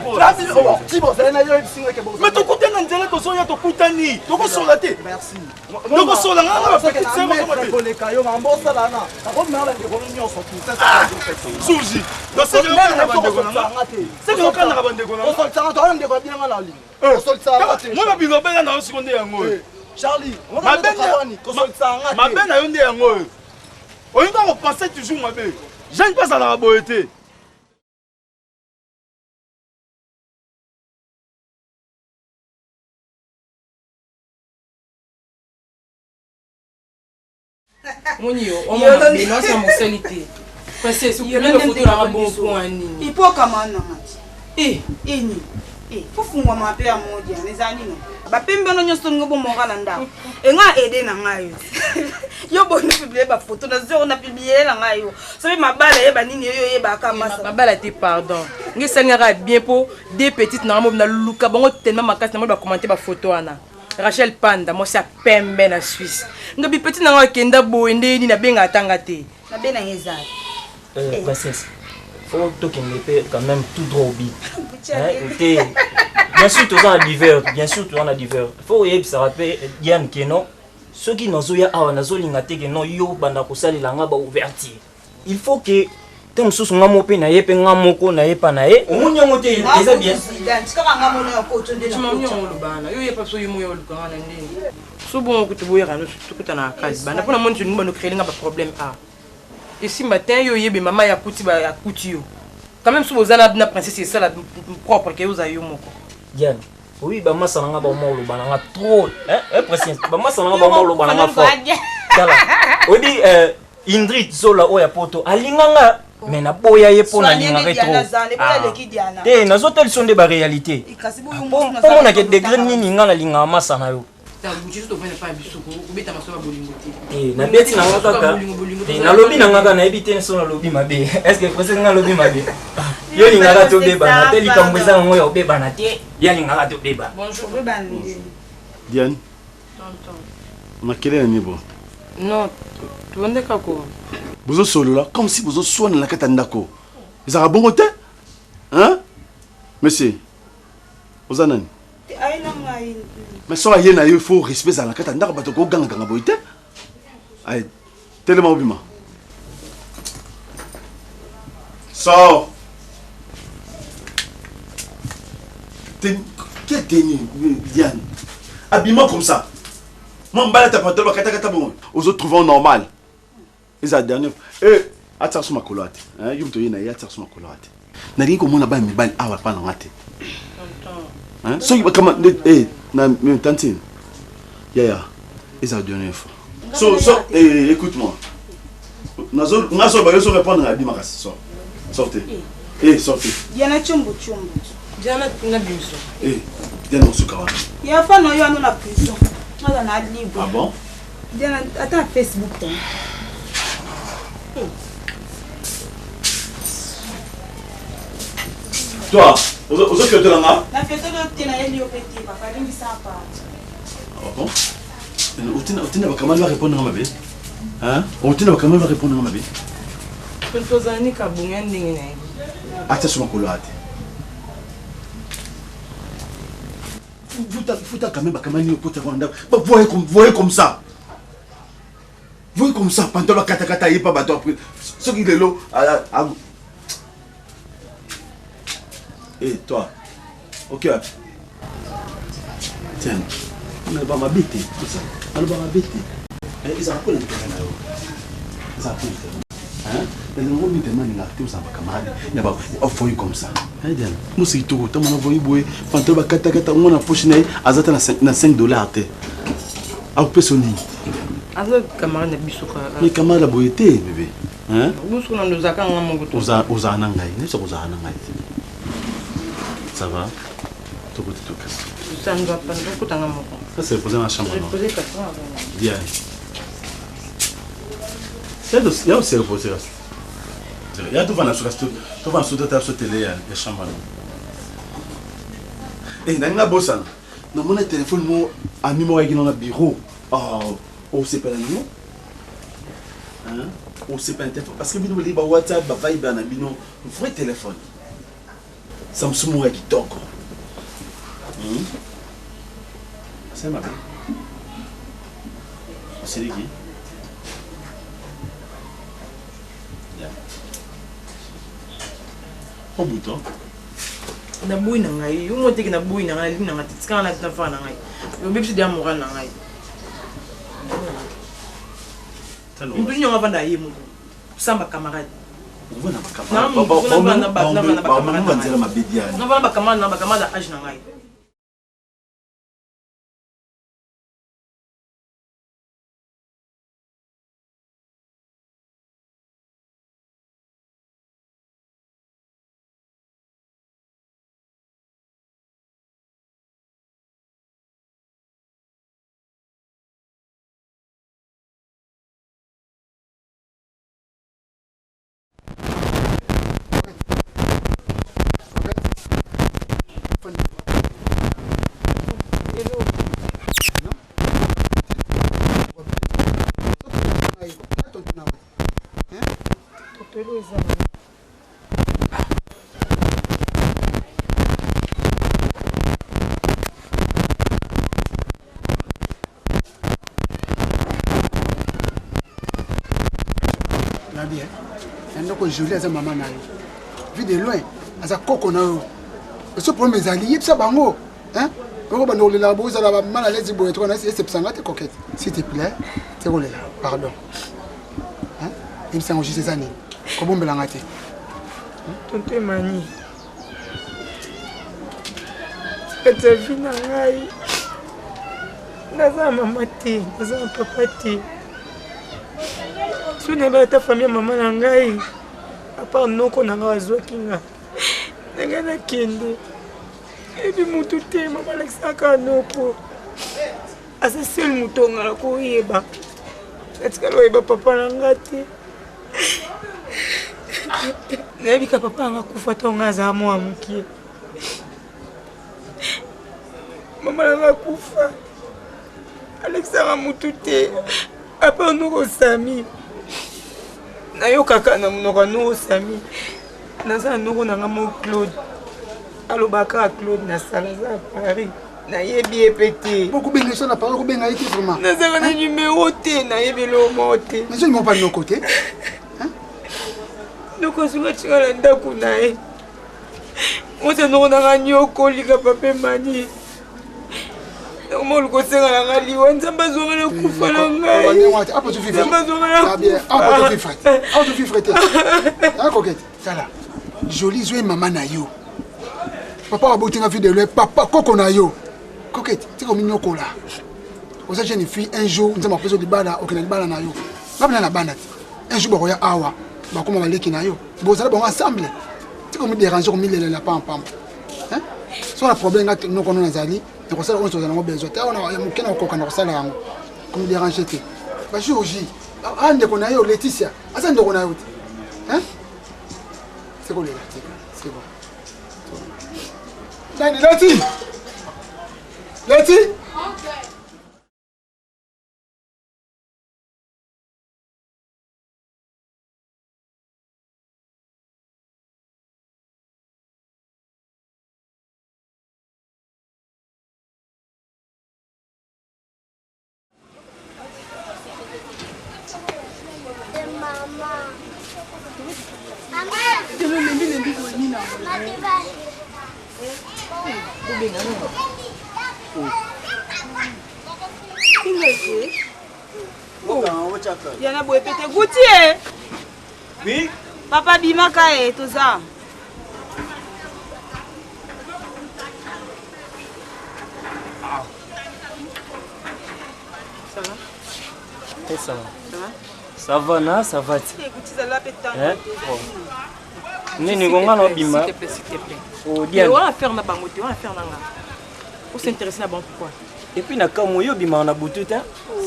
me tokutani na nzela tozoya tokutani tokosola te tokosola nga nga
bapekisekoleka yo mambo osalana
suzi seke okandaka bandeko nanga bilobela na yo siko nde yango oyo mabe na yo nde yango oyo olingi kaka kopense toujours mabe jeune mpe azalaka boye te.
Moni yo, omona bino asa mosali te. Princesse, opublie foto na nga bongo mpo ya nini?
Ipokama na nga. Eh, ini. Eh, fofungwama mpe ya modia, eza nini? Bapembe wana nyonso tolingi bomoka na ndako. Enga aide na ngai yo. Yo boni publie ba photo na zero na publie na ngai yo. Soki mabala yeba nini yo yebaka masa.
Mabala te pardon. Ngai esali bien mpo deux petites na nga naluka bango tellement makasi na moni ba commenter ba photo wana. Rachel Panda mwasi ya pembe na Suisse. Ngabi petit na nga akenda boye nde nini abenga atanga te.
Mabe na ye eza.
Euh, princesse, faut tokende mpe quand même tout droit au but. Hein, te. Bien sûr toza na divers, bien sûr toza na divers. Faut oyebisaka mpe Diane ke non soki nazoya awa nazolinga te ke non yo banda kosalela nga ba ouverture. Il faut que te mosusu nga moko mpe na ye mpe nga moko na ye mpa na ye omoni yango te eza bien
so bongo kutu boyaka nyonso tokutanaka kasi banda mpo na moni tolingi bando créele nga baproblème a esimba te yo oyebi mama ya akuti akuti yo quand même so boza na princesse esala propre ke oza yo moko
Diane oui bamasa na nga baoma oloba na nga trop eh, princesse bamasa na nga baoma oloba na nga fort tala oyebi euh, Ingrid Zola oyo ya poto alinga nga mais naboya ye mpo nalingaka ye trop ah. te nazotalisa nde baréalité mpo monake degre nini nga nalingaka masa na yo te nabeti na nga kaka te nalobi na nga kaka nayebi te so nalobi mabe est ce que prese nga nalobi mabe yo olingaka tobebana te likambo eza yango ya kobebana te ye alingaka tobebana
Diane makelele nini bo
non tobandaka ko
bozosolola comme si bozoswana na kati ya ndako ezalaka bongo te hein monsieur oza nani mais soki aye na yo il faut respect ezala na kati ya ndako bato kogangaganga boye te aye telema obima sors quel tenue Diane habillement comme ça moi mbala ta pantalon bakata kata bongo ozo trouver normal eza dernière eh atia so makolo ate hein yo moto ye na ye atia so makolo ate nalingi komona bana mibali awa epa na nga te Hein? soki bakama nde eh, na tantine yaya eza dernière fois so so eh, écoute moi nazo nazo ba yo so répondre na bima kasi so sortez eh sortez
Diana chombo chombo.
Diana na biso.
Eh Diana osuka wana.
Ya fa na yo ano na prison. Naza na libre.
Ah bon?
Diana ata Facebook ton.
Toi, ozo fiotola nga?
Na fiotola te na yeli yo pe te papa limbisa pa.
Ah bon? Otina otina bakamali ba répondre nga mabe? Hein? Otina bakamali ba répondre nga mabe?
Tozali kabonga ndenge na ye.
Atia so makolo ate.
Futa quand même bakamani okota kwa ndako. Ba voyez comme voyez comme ça. Voyez comme ça pantalon kata kata ye pa bato après. Soki lelo a Eh toi. OK. Tiens. Naloba mabe te, tout ça. Naloba mabe te. Eh, ezala mpo na intérêt na yo. Ezala mpo na intérêt. Hein? Nalingo mingi tellement nalingaka te ozala bacamarade ya ba ofoyi comme ça. Hein, Diane? Mosi kitoko, ntango na voyi boye, pantalon bakatakata ngo na poche na ye, aza ata na 5 dollars te. Akopesa yo nini?
Aza camarade na biso kaka.
Mais camarade ya boye te, bébé. Hein?
Biso na ndozaka nga moko to.
Ozala na ngai, nayebisa kozala na ngai te. Ça va? Tokoti tokasi.
Ça ne va pas, tokota nga moko.
Ça c'est reposer dans la chambre.
Reposer kaka.
Diane. Ya ose reposer kasi. Ya tovanda so kasi tovanda so tata so tele ya chambre na. Eh nalingi nabosana. Namona telefone mo ami moko ayaki na bureau. Oh, osepela nango? Hein? Osepela na telefone parce que bino bolingi ba WhatsApp, ba Viber na bino vrai téléphone. Samsung moko ya kitoko. Asali mabe. Osiliki? Yeah. O bouton.
Naboyi na ngai yo moko teke naboyi na ngai nalingi na ngai te tikanga na tina fana na ngai obebisi deya moral na ngai motu nini yango avanda ye moko samba camarade navanda bacamarade na bacamarade ya age na ngai.
Nabi, eh? Ndoko Jolie aza mama na yo. Vu de loin, aza koko na yo. Eso problème ezali, yebisa bango. Hein? Koko bando kolela bozala ba mal à l'aise boye to na esepisa nga te coquette. S'il te plaît, te kolela. Pardon. Hein? Yebisa ngo juste eza nini? Kobombela nga te.
Tonton Emani. Kati ya vie na ngai naza na mama te naza na papa te soki nayebaka ata famille ya mama na ngai apart noko na ngai azwaki nga na ngai nakende ebi motu te mama alakisaka noko aza seul moto nga nakoyeba natikala oyeba papa na nga te nayebi ka papa nanga akufa ntango nga azala mwa mokie mama nanga akufa alekisaka motu te apa noko sami nayokaka na monoko ya noko sami naza na noko nanga mo claude alobaka claude na sala aza na paris nayebi ye mpe te
bokobenga so na parole kobenga ye te vraiment
nazalaka na numero te nayebi eloko moko te
nazo numero pa noko te
noko asunga tika na ndako na ye moto noko nanga nyokolika papa emani nakomoluka osenga na nga liwa nzambe azwanga na kufa na ngai nzambe azwanga
na kufa te akokete tala joli zwe mama na yo papa aboti nga vie de loin papa koko na yo coquette tika ominyokola oza jeune fille un jour nzambe apesa libala okenda libala na yo nga mpena na bana te un jour bakoya awa bakoma baleki na yo bozala bango ensemble tika omiderange komilelela pampamba so na problème nga noko no nazali nakosala oyo tozala yango besoin te awa moke na kokoka nakosala yango komiderange te bajour j a ndeko na yo leticia aza ndeko na yo te sekolela tika c'est bon Nani Leti? Leti?
Yana boye pete guti e.
Oui.
Papa bimaka e toza. Ça va?
Eh, ça va.
Ça va?
Ça va na ça va ti.
Guti zala pe tango.
Eh? Bon. Nini ko nga na obima.
S'il te plaît, s'il te plaît.
Oh, Diane.
wana affaire na bango te wana affaire na nga osinteresse na bango pourquoi
Et puis na kamwe yo obimaka na butu te.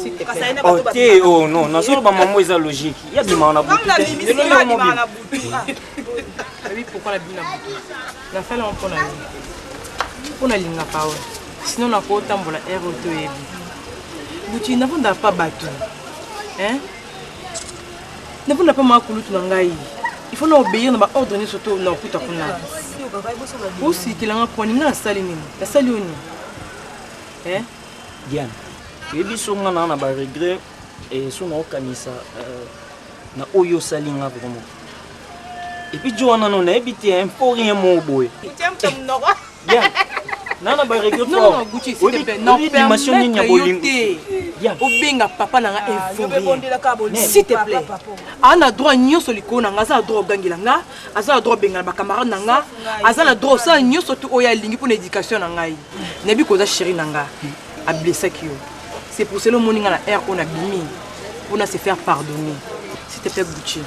S'il te plaît.
Oh te, oh non, nazoloba mamo eza logique. Ye abimaka na butu te. Lelo yo mobima.
Oyebi pourquoi nabimi na butu nasala yango mpo na yo mpo nalingaka yo sinon nakotambola heure oyo toyebi butu navandaka pa bato hein navanda pa mama kulutu na ngai il faut na obéir na baordre nyonso to nakokuta kuna osilikela nga pwani nga nasali nini nasali yo nini hein
Diane, oyebi so nga naa na ba regret eh, so naokanisa euh, na oyo osali nga vraiment. Et puis jo wana no nayebi te un faux rien moko boye. Diane, naa na ba regret
Non, non, Gucci, s'il te plaît. Non,
dimension nini ya
permettre yo
bolingo.
te. Obenga papa na nga
yo
S'il te plaît. Aza na droit nyonso likolo na nga, aza na droit ogangela nga, aza na droit obengana ba camarade na nga, aza na droit osala nyonso tu oyo alingi mpo na éducation na ngai. Nayebi koza chéri na nga, ablessaki yo. C'est pour cela omoni nga na air oyo nabimi mpona se faire pardonner. S'il te plaît, Gucci.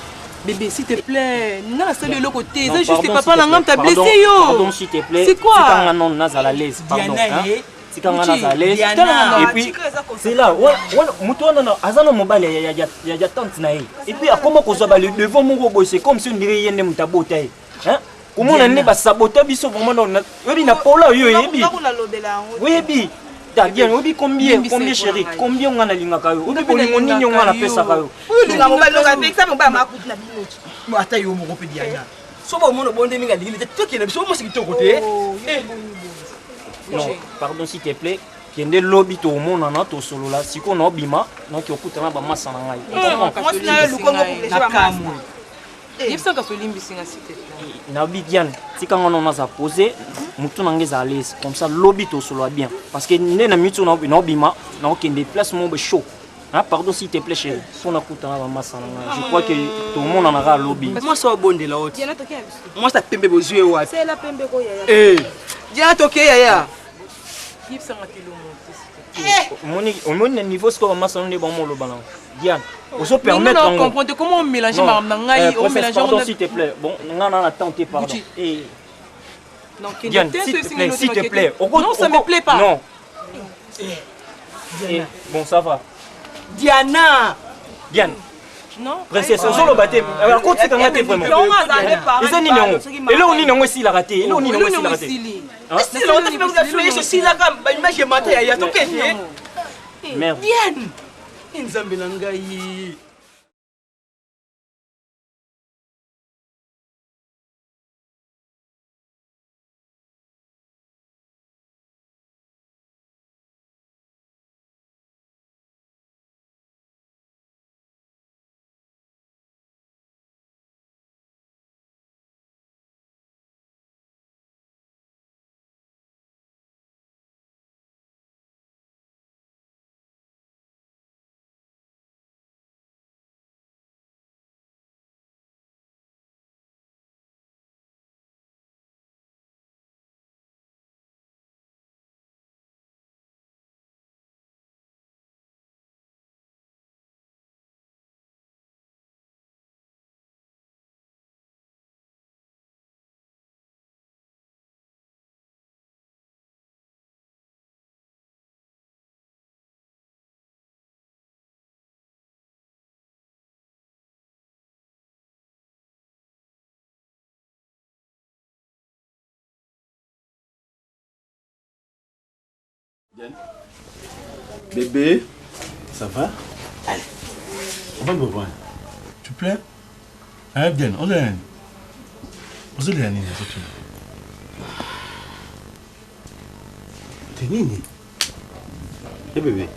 Bébé, s'il te plaît, nga nasali eloko te, eza
Non,
juste
pardon,
papa
s'il
na
te
nga
plaît.
moto ablesse
Pardon,
yo.
Pardon, s'il te plaît.
C'est quoi
Tika nga non nazala l'aise, pardon.
Diana,
hein.
ye.
Tika nga
Gucci,
nazala l'aise.
Diana.
Et puis c'est là, wana moto wana na- aza na mobali ya- ya- ya- ya ya tante na ye. Et puis akoma kozwa ba le devant moko boye, c'est comme si on dirait ye nde moto abota ye. Hein? Komona nde basabota biso vraiment non, na- oyebi na pola oyo oyebi. Oyebi. Ta bien, oyebi combien,
Limbisa
combien
ye
chéri,
mpona ngai.
combien nga nalingaka yo. Oyebi
Nga mpe
bolingo nini nga
nalingaka
napesaka yo.
ata yo moko mpe diana so bomona obonde mingi alingi te tokende biso omosi kitoko te
Non, pardon s'il te plaît. Kende lobi tomonana tosolola sikoyo naobima noki okutana bamasa na ngai.
Mwasi na yo lukongo koblesse bamasa.
yebisaka solimbisi nga s'il te plaît.
Nabi Diane, tika nga nano naza posé, motu na nga eza à l'aise. Comme ça lobi tosolola bien. Parce que nde na minute oyo naobima, naokende place moko boye chaud. Hein, pardon s'il te plaît chérie. So nakutana bamasa na ngai. Je crois que tomonana kaka lobi.
mwasi abondela oti
Diana toke ya biso.
mwasi apembe bozwi ye wapi
Sela pembe ko yaya.
Eh, diana toke yaya
yebisanga te lomo te s'il te plaît.
Omoni omoni na niveau sikoyo bamasa no nde bamoloba nango. Diane, ozo
Mais
permettre
non,
yango.
comprendre comment on mélange
Non.
makambo na ngai,
Eh,
on
princesse,
mélange
pardon
yango
s'il te plaît. Bon, nga na na temps te pardon.
Gucci.
Eh,
Non, Kende
Diane,
te,
s'il
soki
te
esingi
plaît,
noti
s'il te
makete.
plaît.
Non, ça me plaît pas.
Non. Eh, bon, ça va.
diana
Diane,
Non.
princesse, ozoloba te. Akotika nga te vraiment. Eza nini yango? Eloko nini yango esilaka te? Eloko nini yango esilaka te? Hein?
esilaka baimage emata yaya tokende
Merde.
diane nzambe na ngai
Bébé, ça va Allez, on va me revoir. Tu pleures Hein, bien, on est. Vous allez aller, T'es nini Eh bébé.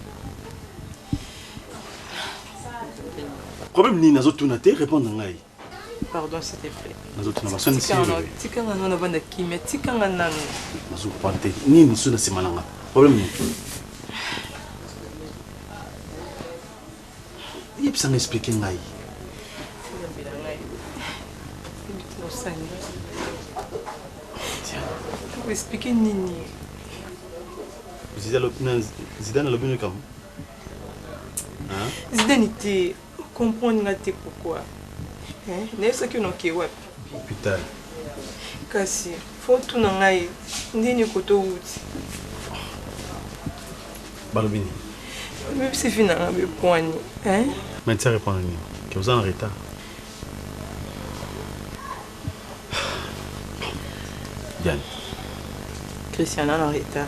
Problème nini nazotuna te répondre na ngai.
Pardon s'il te plaît.
Nazotuna baswanisi yo bebe.
Tika nga nanu navanda kimia, tika nga nanu.
Nazokoprendre te. Nini mosusu na nsima na nga? Problème nini? Yebisa nga explique ngai.
Nzambe na ngai. Osani. Explique nini?
Zidane alobi nini kama?
Zidane te. Comprendre nga te pourquoi? Hein? Nayebisaki yo naokee wapi?
Hôpital.
Kasi fo otuna ngai ndeni koto owuti.
Balobi nini?
Obebisi vie na ngai bepwani. Hein?
Médecin répondre nini? Que oza en retard. Diane.
Christian en retard.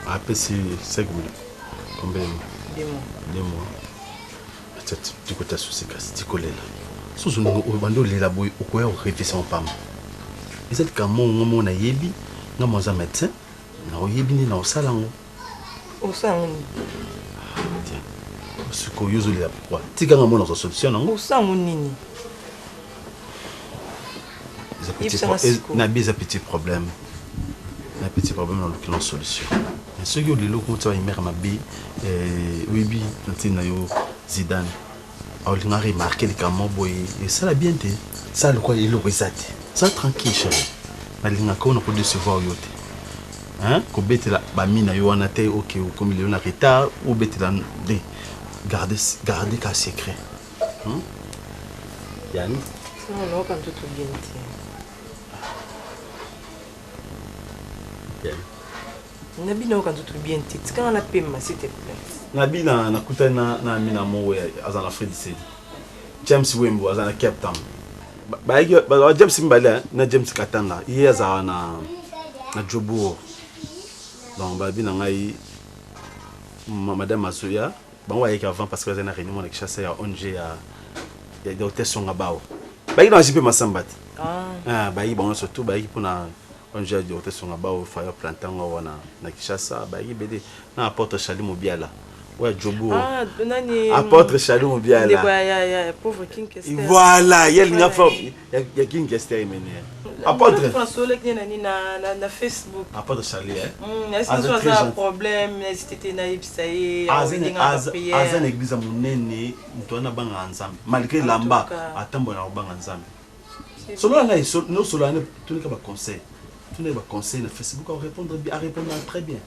Apesi 5 minutes. Combien?
Deux mois.
Deux mois. Tikota susi kasi tikolela. Susu ndongo oyo bando olela boye okoya korevisa mpamba. Eza likambo moko nga moko nayebi, nga moko aza médecin, na oyebi nde na osala yango.
Osala yango nini?
Sikoyo yo ozolela pourquoi? Tika nga mona ozwa solution nango.
Osala yango nini?
Nabi eza petit problème na petit problème naluki na solution mais soki olelo okoti baimere mabe eh, oyebi na ntina na yo zidane olinga remarke likambo boye esala bien te sala lokola eloko eza te za tranquille chéri nalingaka oyo nakodecevoir yo te kobetela bami na yo wana te oke okomi lelo na retard obetela nde garde garde ka secret Hmm? Yani?
Non, nayoka nzoto bien te.
Yani?
Nabi nayoka nzoto bien te. Tika nga napema s'il te plaît.
Nabi na nakutani na na ami na moko aza na Afrique du Sud. James Wembo aza na Cape Town. Bayaki ba James mibale na James Katanga. Ye azala na na Joburg. Donc babi na ngai madame azoya Bango bayaki avant parce que bazali na réunion na Kinshasa ya ONG ya ya docteur Songa Bao. Bayaki na JP Masamba te.
Ah.
Ah, bayaki bango surtout bayaki pona ONG ya docteur Songa Bao fire plantant ngo wana na Kinshasa bayaki bede na apôtre Charlie Mobiala. Ouais, Jobo.
Ah, nani
Apôtre Charlie Mobiala.
Ndeko ya ya ya pauvre King Kester.
Voilà, ye linga fort ya ya King Kester imene. Apôtre.
Nasololaki na nani na na na Facebook.
Apôtre Charlie hein.
Mm, est-ce que aza na problème n'hésite te nayebisa ye
aza na église ya monene moto wana abangaka nzambe malgré lamba atambola na kobanga nzambe solola na ye nosolola na tunaka baconseil tunaka baconseil na facebook arépondre arépondre très bien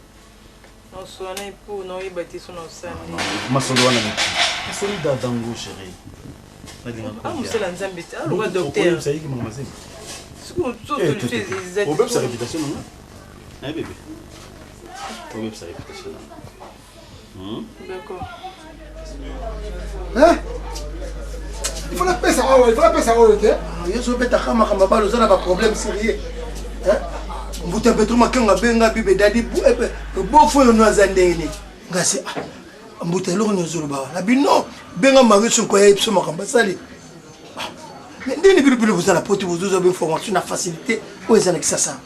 Naosolola na ye po naoyeba te so naosala nini.
Masolo wana neti. Masolo dadango chérie.
Ah, mosala nzambe te aloba docteur.
Oyebisa ye kimanga mazembe.
Sikoyo solution eza te.
Obebisa réputation na nga. Na bébé. Obebisa réputation na nga.
Hmm? D'accord.
Hein? Il faut napesa awa, il faut napesa oyo te.
Ah, yo ozobetaka makambo balo oza na baproblème sérieux mbuta petro makengo abenga bibe dadi eh, eh, bofo oyo no aza ndenge nini ngasi ah, mbuta eloko nini ozoloba wana bino benga mario sonko ayebi biso makambo asali ah, ndeni bino bino boza na poto bozozwa bainformation na facilité oyo eza na kisasa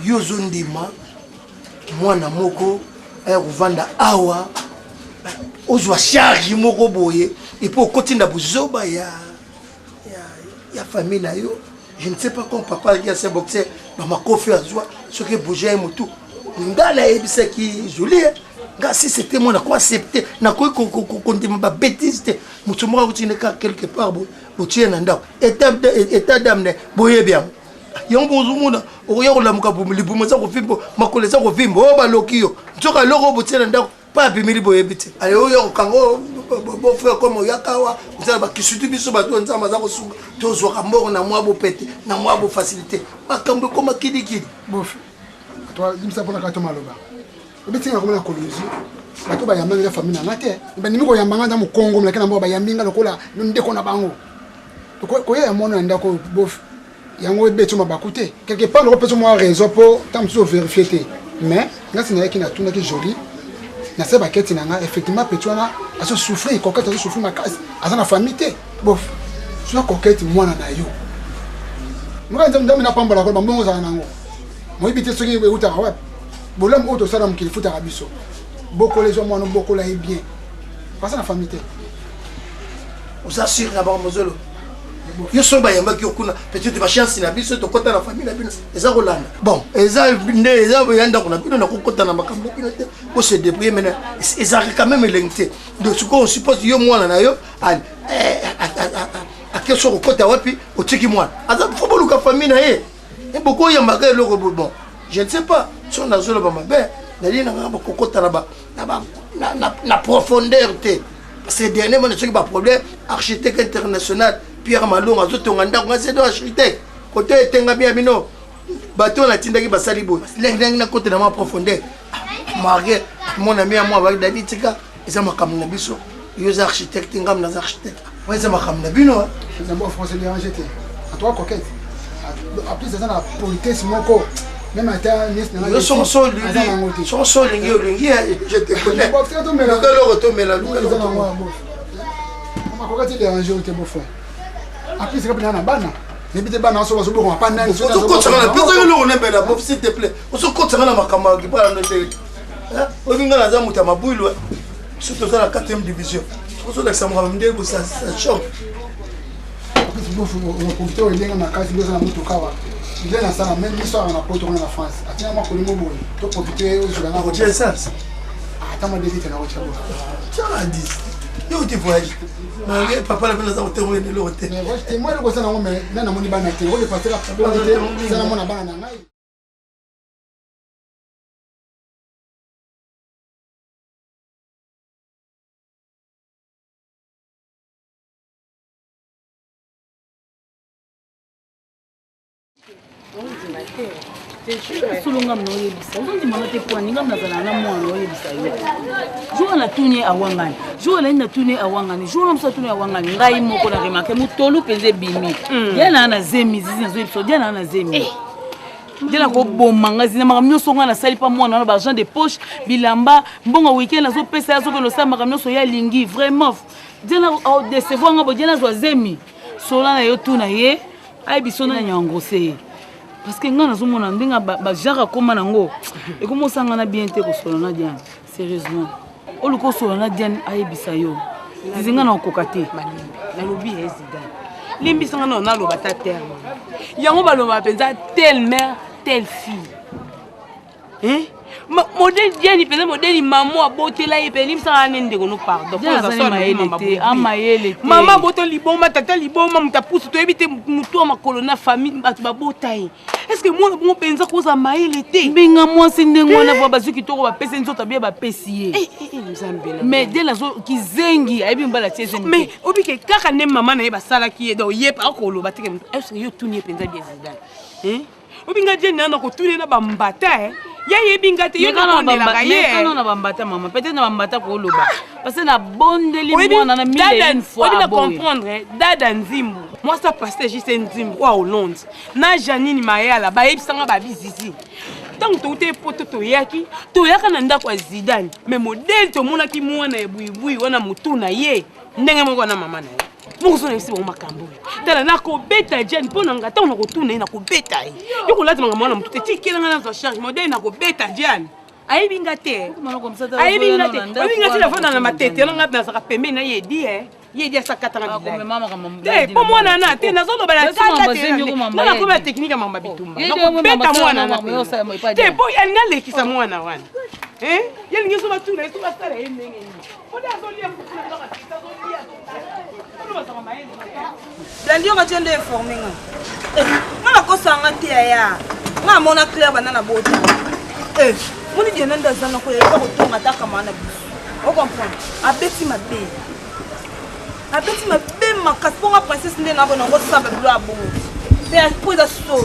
yo ozondima mwana moko aya kovanda awa ozwa charge moko boye epuis okoti na buzoba ya, ya, ya famille na yo je ne sais pas comme papa alaki ancien boxer bamakofi azwa soki ebouge ye motu nga nayebisaki jolie nga si c'était moi nako accepte nakoki kondima babétise te moto moko akotinde kaka quelque part botie na ndako état dame ne boyebi yango yango bozomona okoya kolamuka libumu eza kovimba makolo eza kovimba oyo baloki yo nzoka eloko oyo botie na ndako mpe abimeli boyebi te ale oyo kokanga bofrère kome oyaka awa ozala bakisutu biso bato nzambe aza kosunga tozwaka mbongo na mwa bopete na mwa bofacilité makambo ekoma kilikili
bof limbisa mpona kaka to maloba obetinga komona kolonzi bato bayambaki na famille na nga te bandimi koyamba nga na mokongo molaki na mboka bayambi nga lokola ndeko na bango koya ya mwana ya ndako bof yango ebeti mabaku te quelque part nakopesa mwa raison mpo ntango mosusu overifie te mais nga si nayaki natunaki jolie nase baketi na nga effectivement petit wana azo souffrir coquette azo souffrir makasi aza na famille te bof soki coquette mwana na yo moka nzambe nzambe napambola ko bambongo ozala nango moyebi te soki eutaka wapi bolamu oyo tosala mokili efutaka biso bokola ezwa mwana obokola ye bien aza na famille te.
Oza sûr na bango mozolo. Yo soki bayambaki yo kuna peut-être bachance na biso tokɔta na famille na bino eza kolanda. Bon, eza nde eza ya ndako na bino nakokɔta na makambo na bino te po se débrouiller maintenant ezalaka quand même elengi te. Donc sikoyo on suppose yo mwana na yo ake soki okɔta wapi otiki mwana aza fo boluka famille na ye bokoyambaka eloko bon je ne sais pas soki nazoloba mabe nalingi na kaka kokota na profondeur te parce que dernièrement soki baproblème architecte international pierre malongo azotonga ndako nga sedo architecte kote etengami ya bino bato oyo natindaki basali boye ndenge nakota na mwa profondeur marke mon ami ya mwa dadi tika eza makambo na biso yo oza architecte ngambo naza architecte wana eza makambo na bino
d'abord français dérange te en tout cas coquette en plus aza na politesse moko même ata nièce na
yo soko so olingi soko so olingi olingi je te connais luka eloko tomela luka eloko
coquette dérange te beau frère en plus eka na bana nayebi te bana so bazobokoma pa nani
ozokotanga na pesaka eloko nembela bof s'il te plaît ozokotanga na makambo ya kipala no ndenge oyebi ngai naza moto ya mabwilu soki toza na 4e division ozolakisa makambo ndenge bosa choc
profite oyo elenga makasi nde oza na motuka wa nde nasala meme miso awa na poto kuna na france atinga mwa kolimo boye to profite ozwela na
kotia essence
ata mwa delite na kotia boye
tiaka 10 yo oti voyage malgré papa na bino aza kotengo ene eloko te
mwa eloko eza nango me na namoni bana te odepaseka problème te eza namona bana na ngai
solo ngam na oyebisa ozondima nga te poani ngam nazala na mwana oyebisa yo jour natuni ye awangani jour alandi natuni ye awangani jour na mosu atuni ye awangani ngai moko na remarke motolu mpenza ebimi diana na zemi zizi nazoyebisa diana na zemi eh. Diana koboma nga zina makambo nyonso nga nasali mpa mwana wana baargent de poche bilamba mbongo weekend nazopesa ye azokende osala makambo nyonso ye alingi vraiment Diana odecevoir nga bo Diana azwa zemi sola na yo tuna ye ayebi so nani engrosse ye parce que nga nazomona ndenge bagenre akoma nango ekomi osanga na bien te kosola na Diane sérieusement oluka osola na Diane ayebisa yo zizi nga na okoka te
nalobi ye Zidane limbisa nga nano naloba ta terme yango balobaka mpenza telle mère telle fille hein modèle diani mpenza modèle mamo abotela ye mpe limbisaka ne ndeko no pardon mama aboto liboma tata liboma moto apusu toyebi te motu ya makolo na famille bato babota ye est ce que mwana bongo mpenza kozala mayele te
mbinga mwasi ndenge wana vraimen bazwi kitoko bapesi nzoto abia bapesi ye
eh, eh, eh,
mais de nazo kizengi ayebi mobali atie zemi
mais obike kaka nde mama na ye basalaki ye donc ye akoloba teke est ce que yo otuni ye mpenza bien zidane obi nga jeni na kotuni na bambata eh ye ayebi nga te yo nakondelaka ye
na bambata mama peut-être na bambata koloba parce que nabondeli mwana na mille et une fois
oyebi na comprendre eh, dada nzimbu mwasi ya pasteur jise nzimbu oyo hollande na janine mayala bayebisanga babi zizi ntango touta epoto toyaki toyaka na ndako ya zidane mais modele tomonaki mwana ya buibui wana motu na ye ndenge moko na mama na ye moko so nayebisi bango makambo oyo tala nakobeta jane mpo na nga ntango nakotuna ye nakobeta ye yo kolata makambo wana motu te tikela nga nazwa charge modele nakobeta jane ayebi nga te ayebi nga te oyebi nga te nafanda na matete na nga nazalaka pembeni na ye edi e ye edi asakatanga bilai te mpo mwana na te nazoloba na kaka te nga nakomi na teknike ya mamba bitumba nakobeta mwana na te mpo alingi alekisa mwana wana ye alingi so batuna ye so basala ye ndenge nini
Blandi yoka tio nde informe nga. Eh, nga nakosa nga te yaya. Nga amona clair banda na bota. Eh, moni Diana nde aza nako yaya kotonga ata kama na biso. O comprendre? Abeti mabe. Abeti mabe makasi mpo nga princesse nde nako nango saba bilo ya bongo. Pe po eza solo.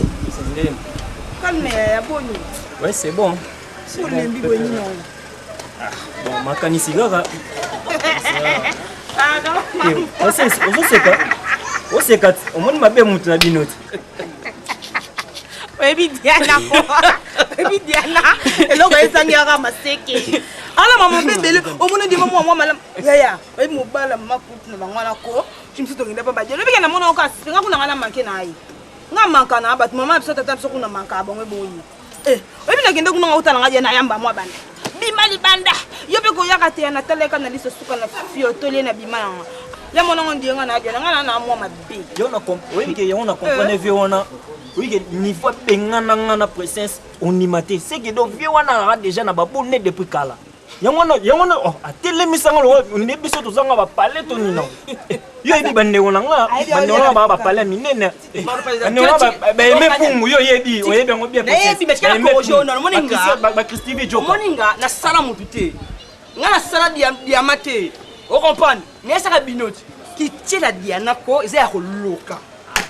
Calme yaya boni.
Ouais, c'est bon.
Olembi boye nini yango?
Ah, bon, makanisi kaka. Ozoseka oseka omoni mabe mutu na bino te
oyebi diana ko oyebi diana eloko ezangi yaka maseke ala mama mpe ebele omoni ndima mwa mwa malamu yaya oyebi mobala mama kutu na bango wana ko ti mosusu tokenda mpa badiana oyebike na mona oka nga kuna nga na manke na ye nga manka na bato mama biso tata biso kuna manka bango eboyi Eh, oyebi nakende kuna nga otala nga dia nayamba mwa banda bima libanda yo mpe koyaka te ya natalaka na liso suka na fiotoli ye na bima nanga Ya mona ngo ndiye nga na Diana nga na na mwa mabe.
Yo na oyebi ke yango na comprendre eh. vieux wana. Oyebi ke niveau abengana nga na presence ondima te. C'est que donc vieux wana azalaka déjà na babone depuis kala. Yango wana yango wana oh, atelemisa nga lokola nde biso tozanga ba palais to nini nango. Yo oyebi bandeko na nga, bandeko na nga baa ba palais minene. Bandeko na nga baeme pungu yo oyebi, oyebi yango bien.
Nayebi mais tikala corriger oyo nano omoni nga.
Ba Christine Djoka.
Omoni nga nasala mutu te. Nga nasala diama te. O comprendre? Nayesaka bino ti kitiela Diana ko eza ya koloka.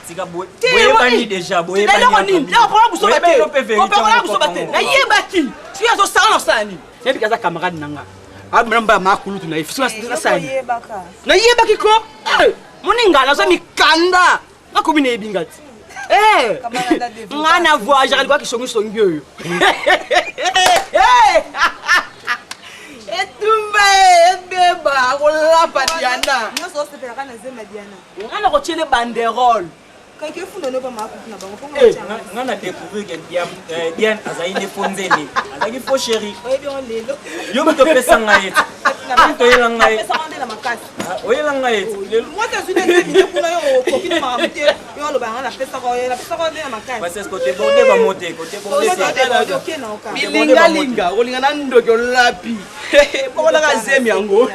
Tika boyebani deja boyebani.
Eloko nini? Eloko pona busoba te. Kopona busoba te. Nayebaki. Soki azosala na osala nini? Nayebi aza camarade na nga. Abimela mbala makulutu na ye. Soki nasala nini? Nayebaki ko. Moninga nazwa mikanda. Nakomi nayebi nga ti. Eh! Nga na voyagaka likoka kisongisongi oyo. Etumba ebeba kolapa Diana.
Nyonso osepelaka na zema Diana.
Nga na kotiele banderole.
Eh, nga na découvrir que euh, Diane azali nde faux nzembe azalaki faux chéri yo moto opesa ngai ye moto oyela ngai ah, oyela ngai ye kote borde bamote kote
bilingalinga okolinga na ndoki olapi bokolaka zemi yango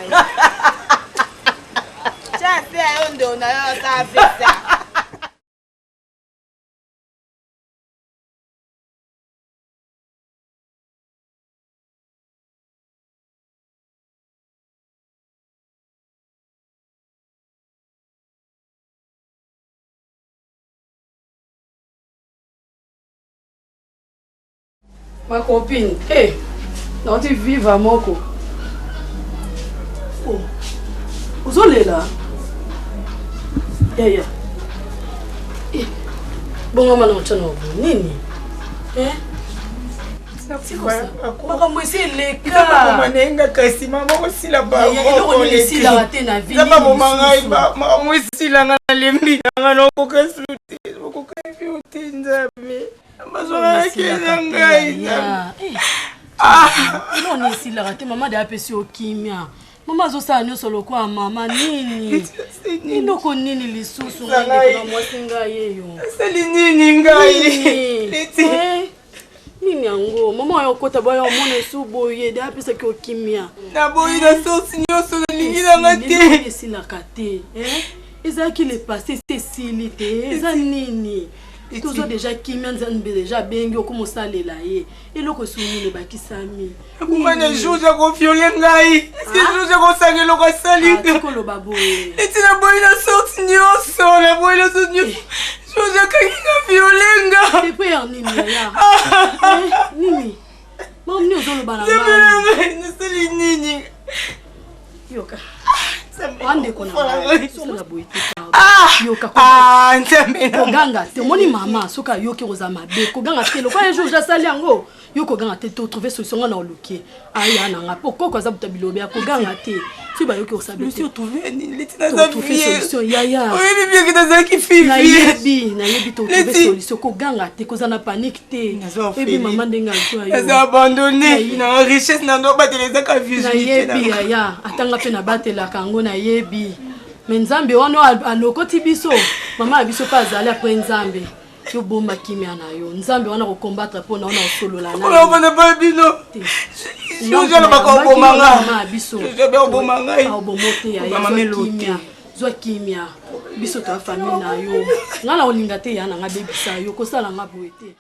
Ma copine, eh, hey, nauti viva moko. Oh, ozolela? Yaya. Eh, bongama na otya na nini? Eh? makambo esi
elekamanenga kasi mama kosila eloko
nini esilaka te na vie
mama ngai makambo esilanga nalembi nanga naokoka su te okoka te nzambe
bazwakakela ngai noni esilaka te mama de apesi yo kimia mama azosala nyonso lokola mama nini eloko nini lisusu ngai ndeko na mwasi ngai yeyo
asali nini ngai
eh, nini yango mama oyo okota boya omona esu boye de apesaki yo kimia
naboyi na source nyonso nalingi nanga te
esilaka te eh? ezalaki le passé esili te eza nini tozwa deja kimia nzambe deja abengi okoma osalela ye eloko esu nini ebakisami
akoma na jour ya koviole ngai eske jour ya kosanga eloko asali
koloba boye
eti naboyi na sorte nyonso naboyi na sorte nyonso jour akangi nga viole nga
depuis ya nini yaya eh, nini mama nini ozoloba na
ngai nasali nini
yoka bandeko na ngai sala boye te
ah!
yoka
ah, nzambe
koganga te omoni mama soki ayoki oza mabe koganga te lokola un jour asali yango yo koganga te to trouver solution nga na oluki aya na nga po koko aza buta bilobe ya koganga te soki bayoki
osabetrouve
solution yaya
oyebi bien ke nazalaki fille
nayebi nayebi to trouver solution koganga te kozala na panique te ebi mama ndenge azwa yo
naza abandonné na richesse na ndo batela ezaka
virginité nayebi yaya atanga mpe nabatelaka yango nayebi me nzambe wana alokoti biso mama ya biso mpe azali apres nzambe yo bomba kimia na yo nzambe wana kokombatre mpo na wana osolola
naofanda pa bino ozalobaka obomanga
biso
oboma ngai
obomo te yaya zwa kimia biso toya famille na yo ngai na kolinga te ya na ngai bebisa yo kosala nga boye te.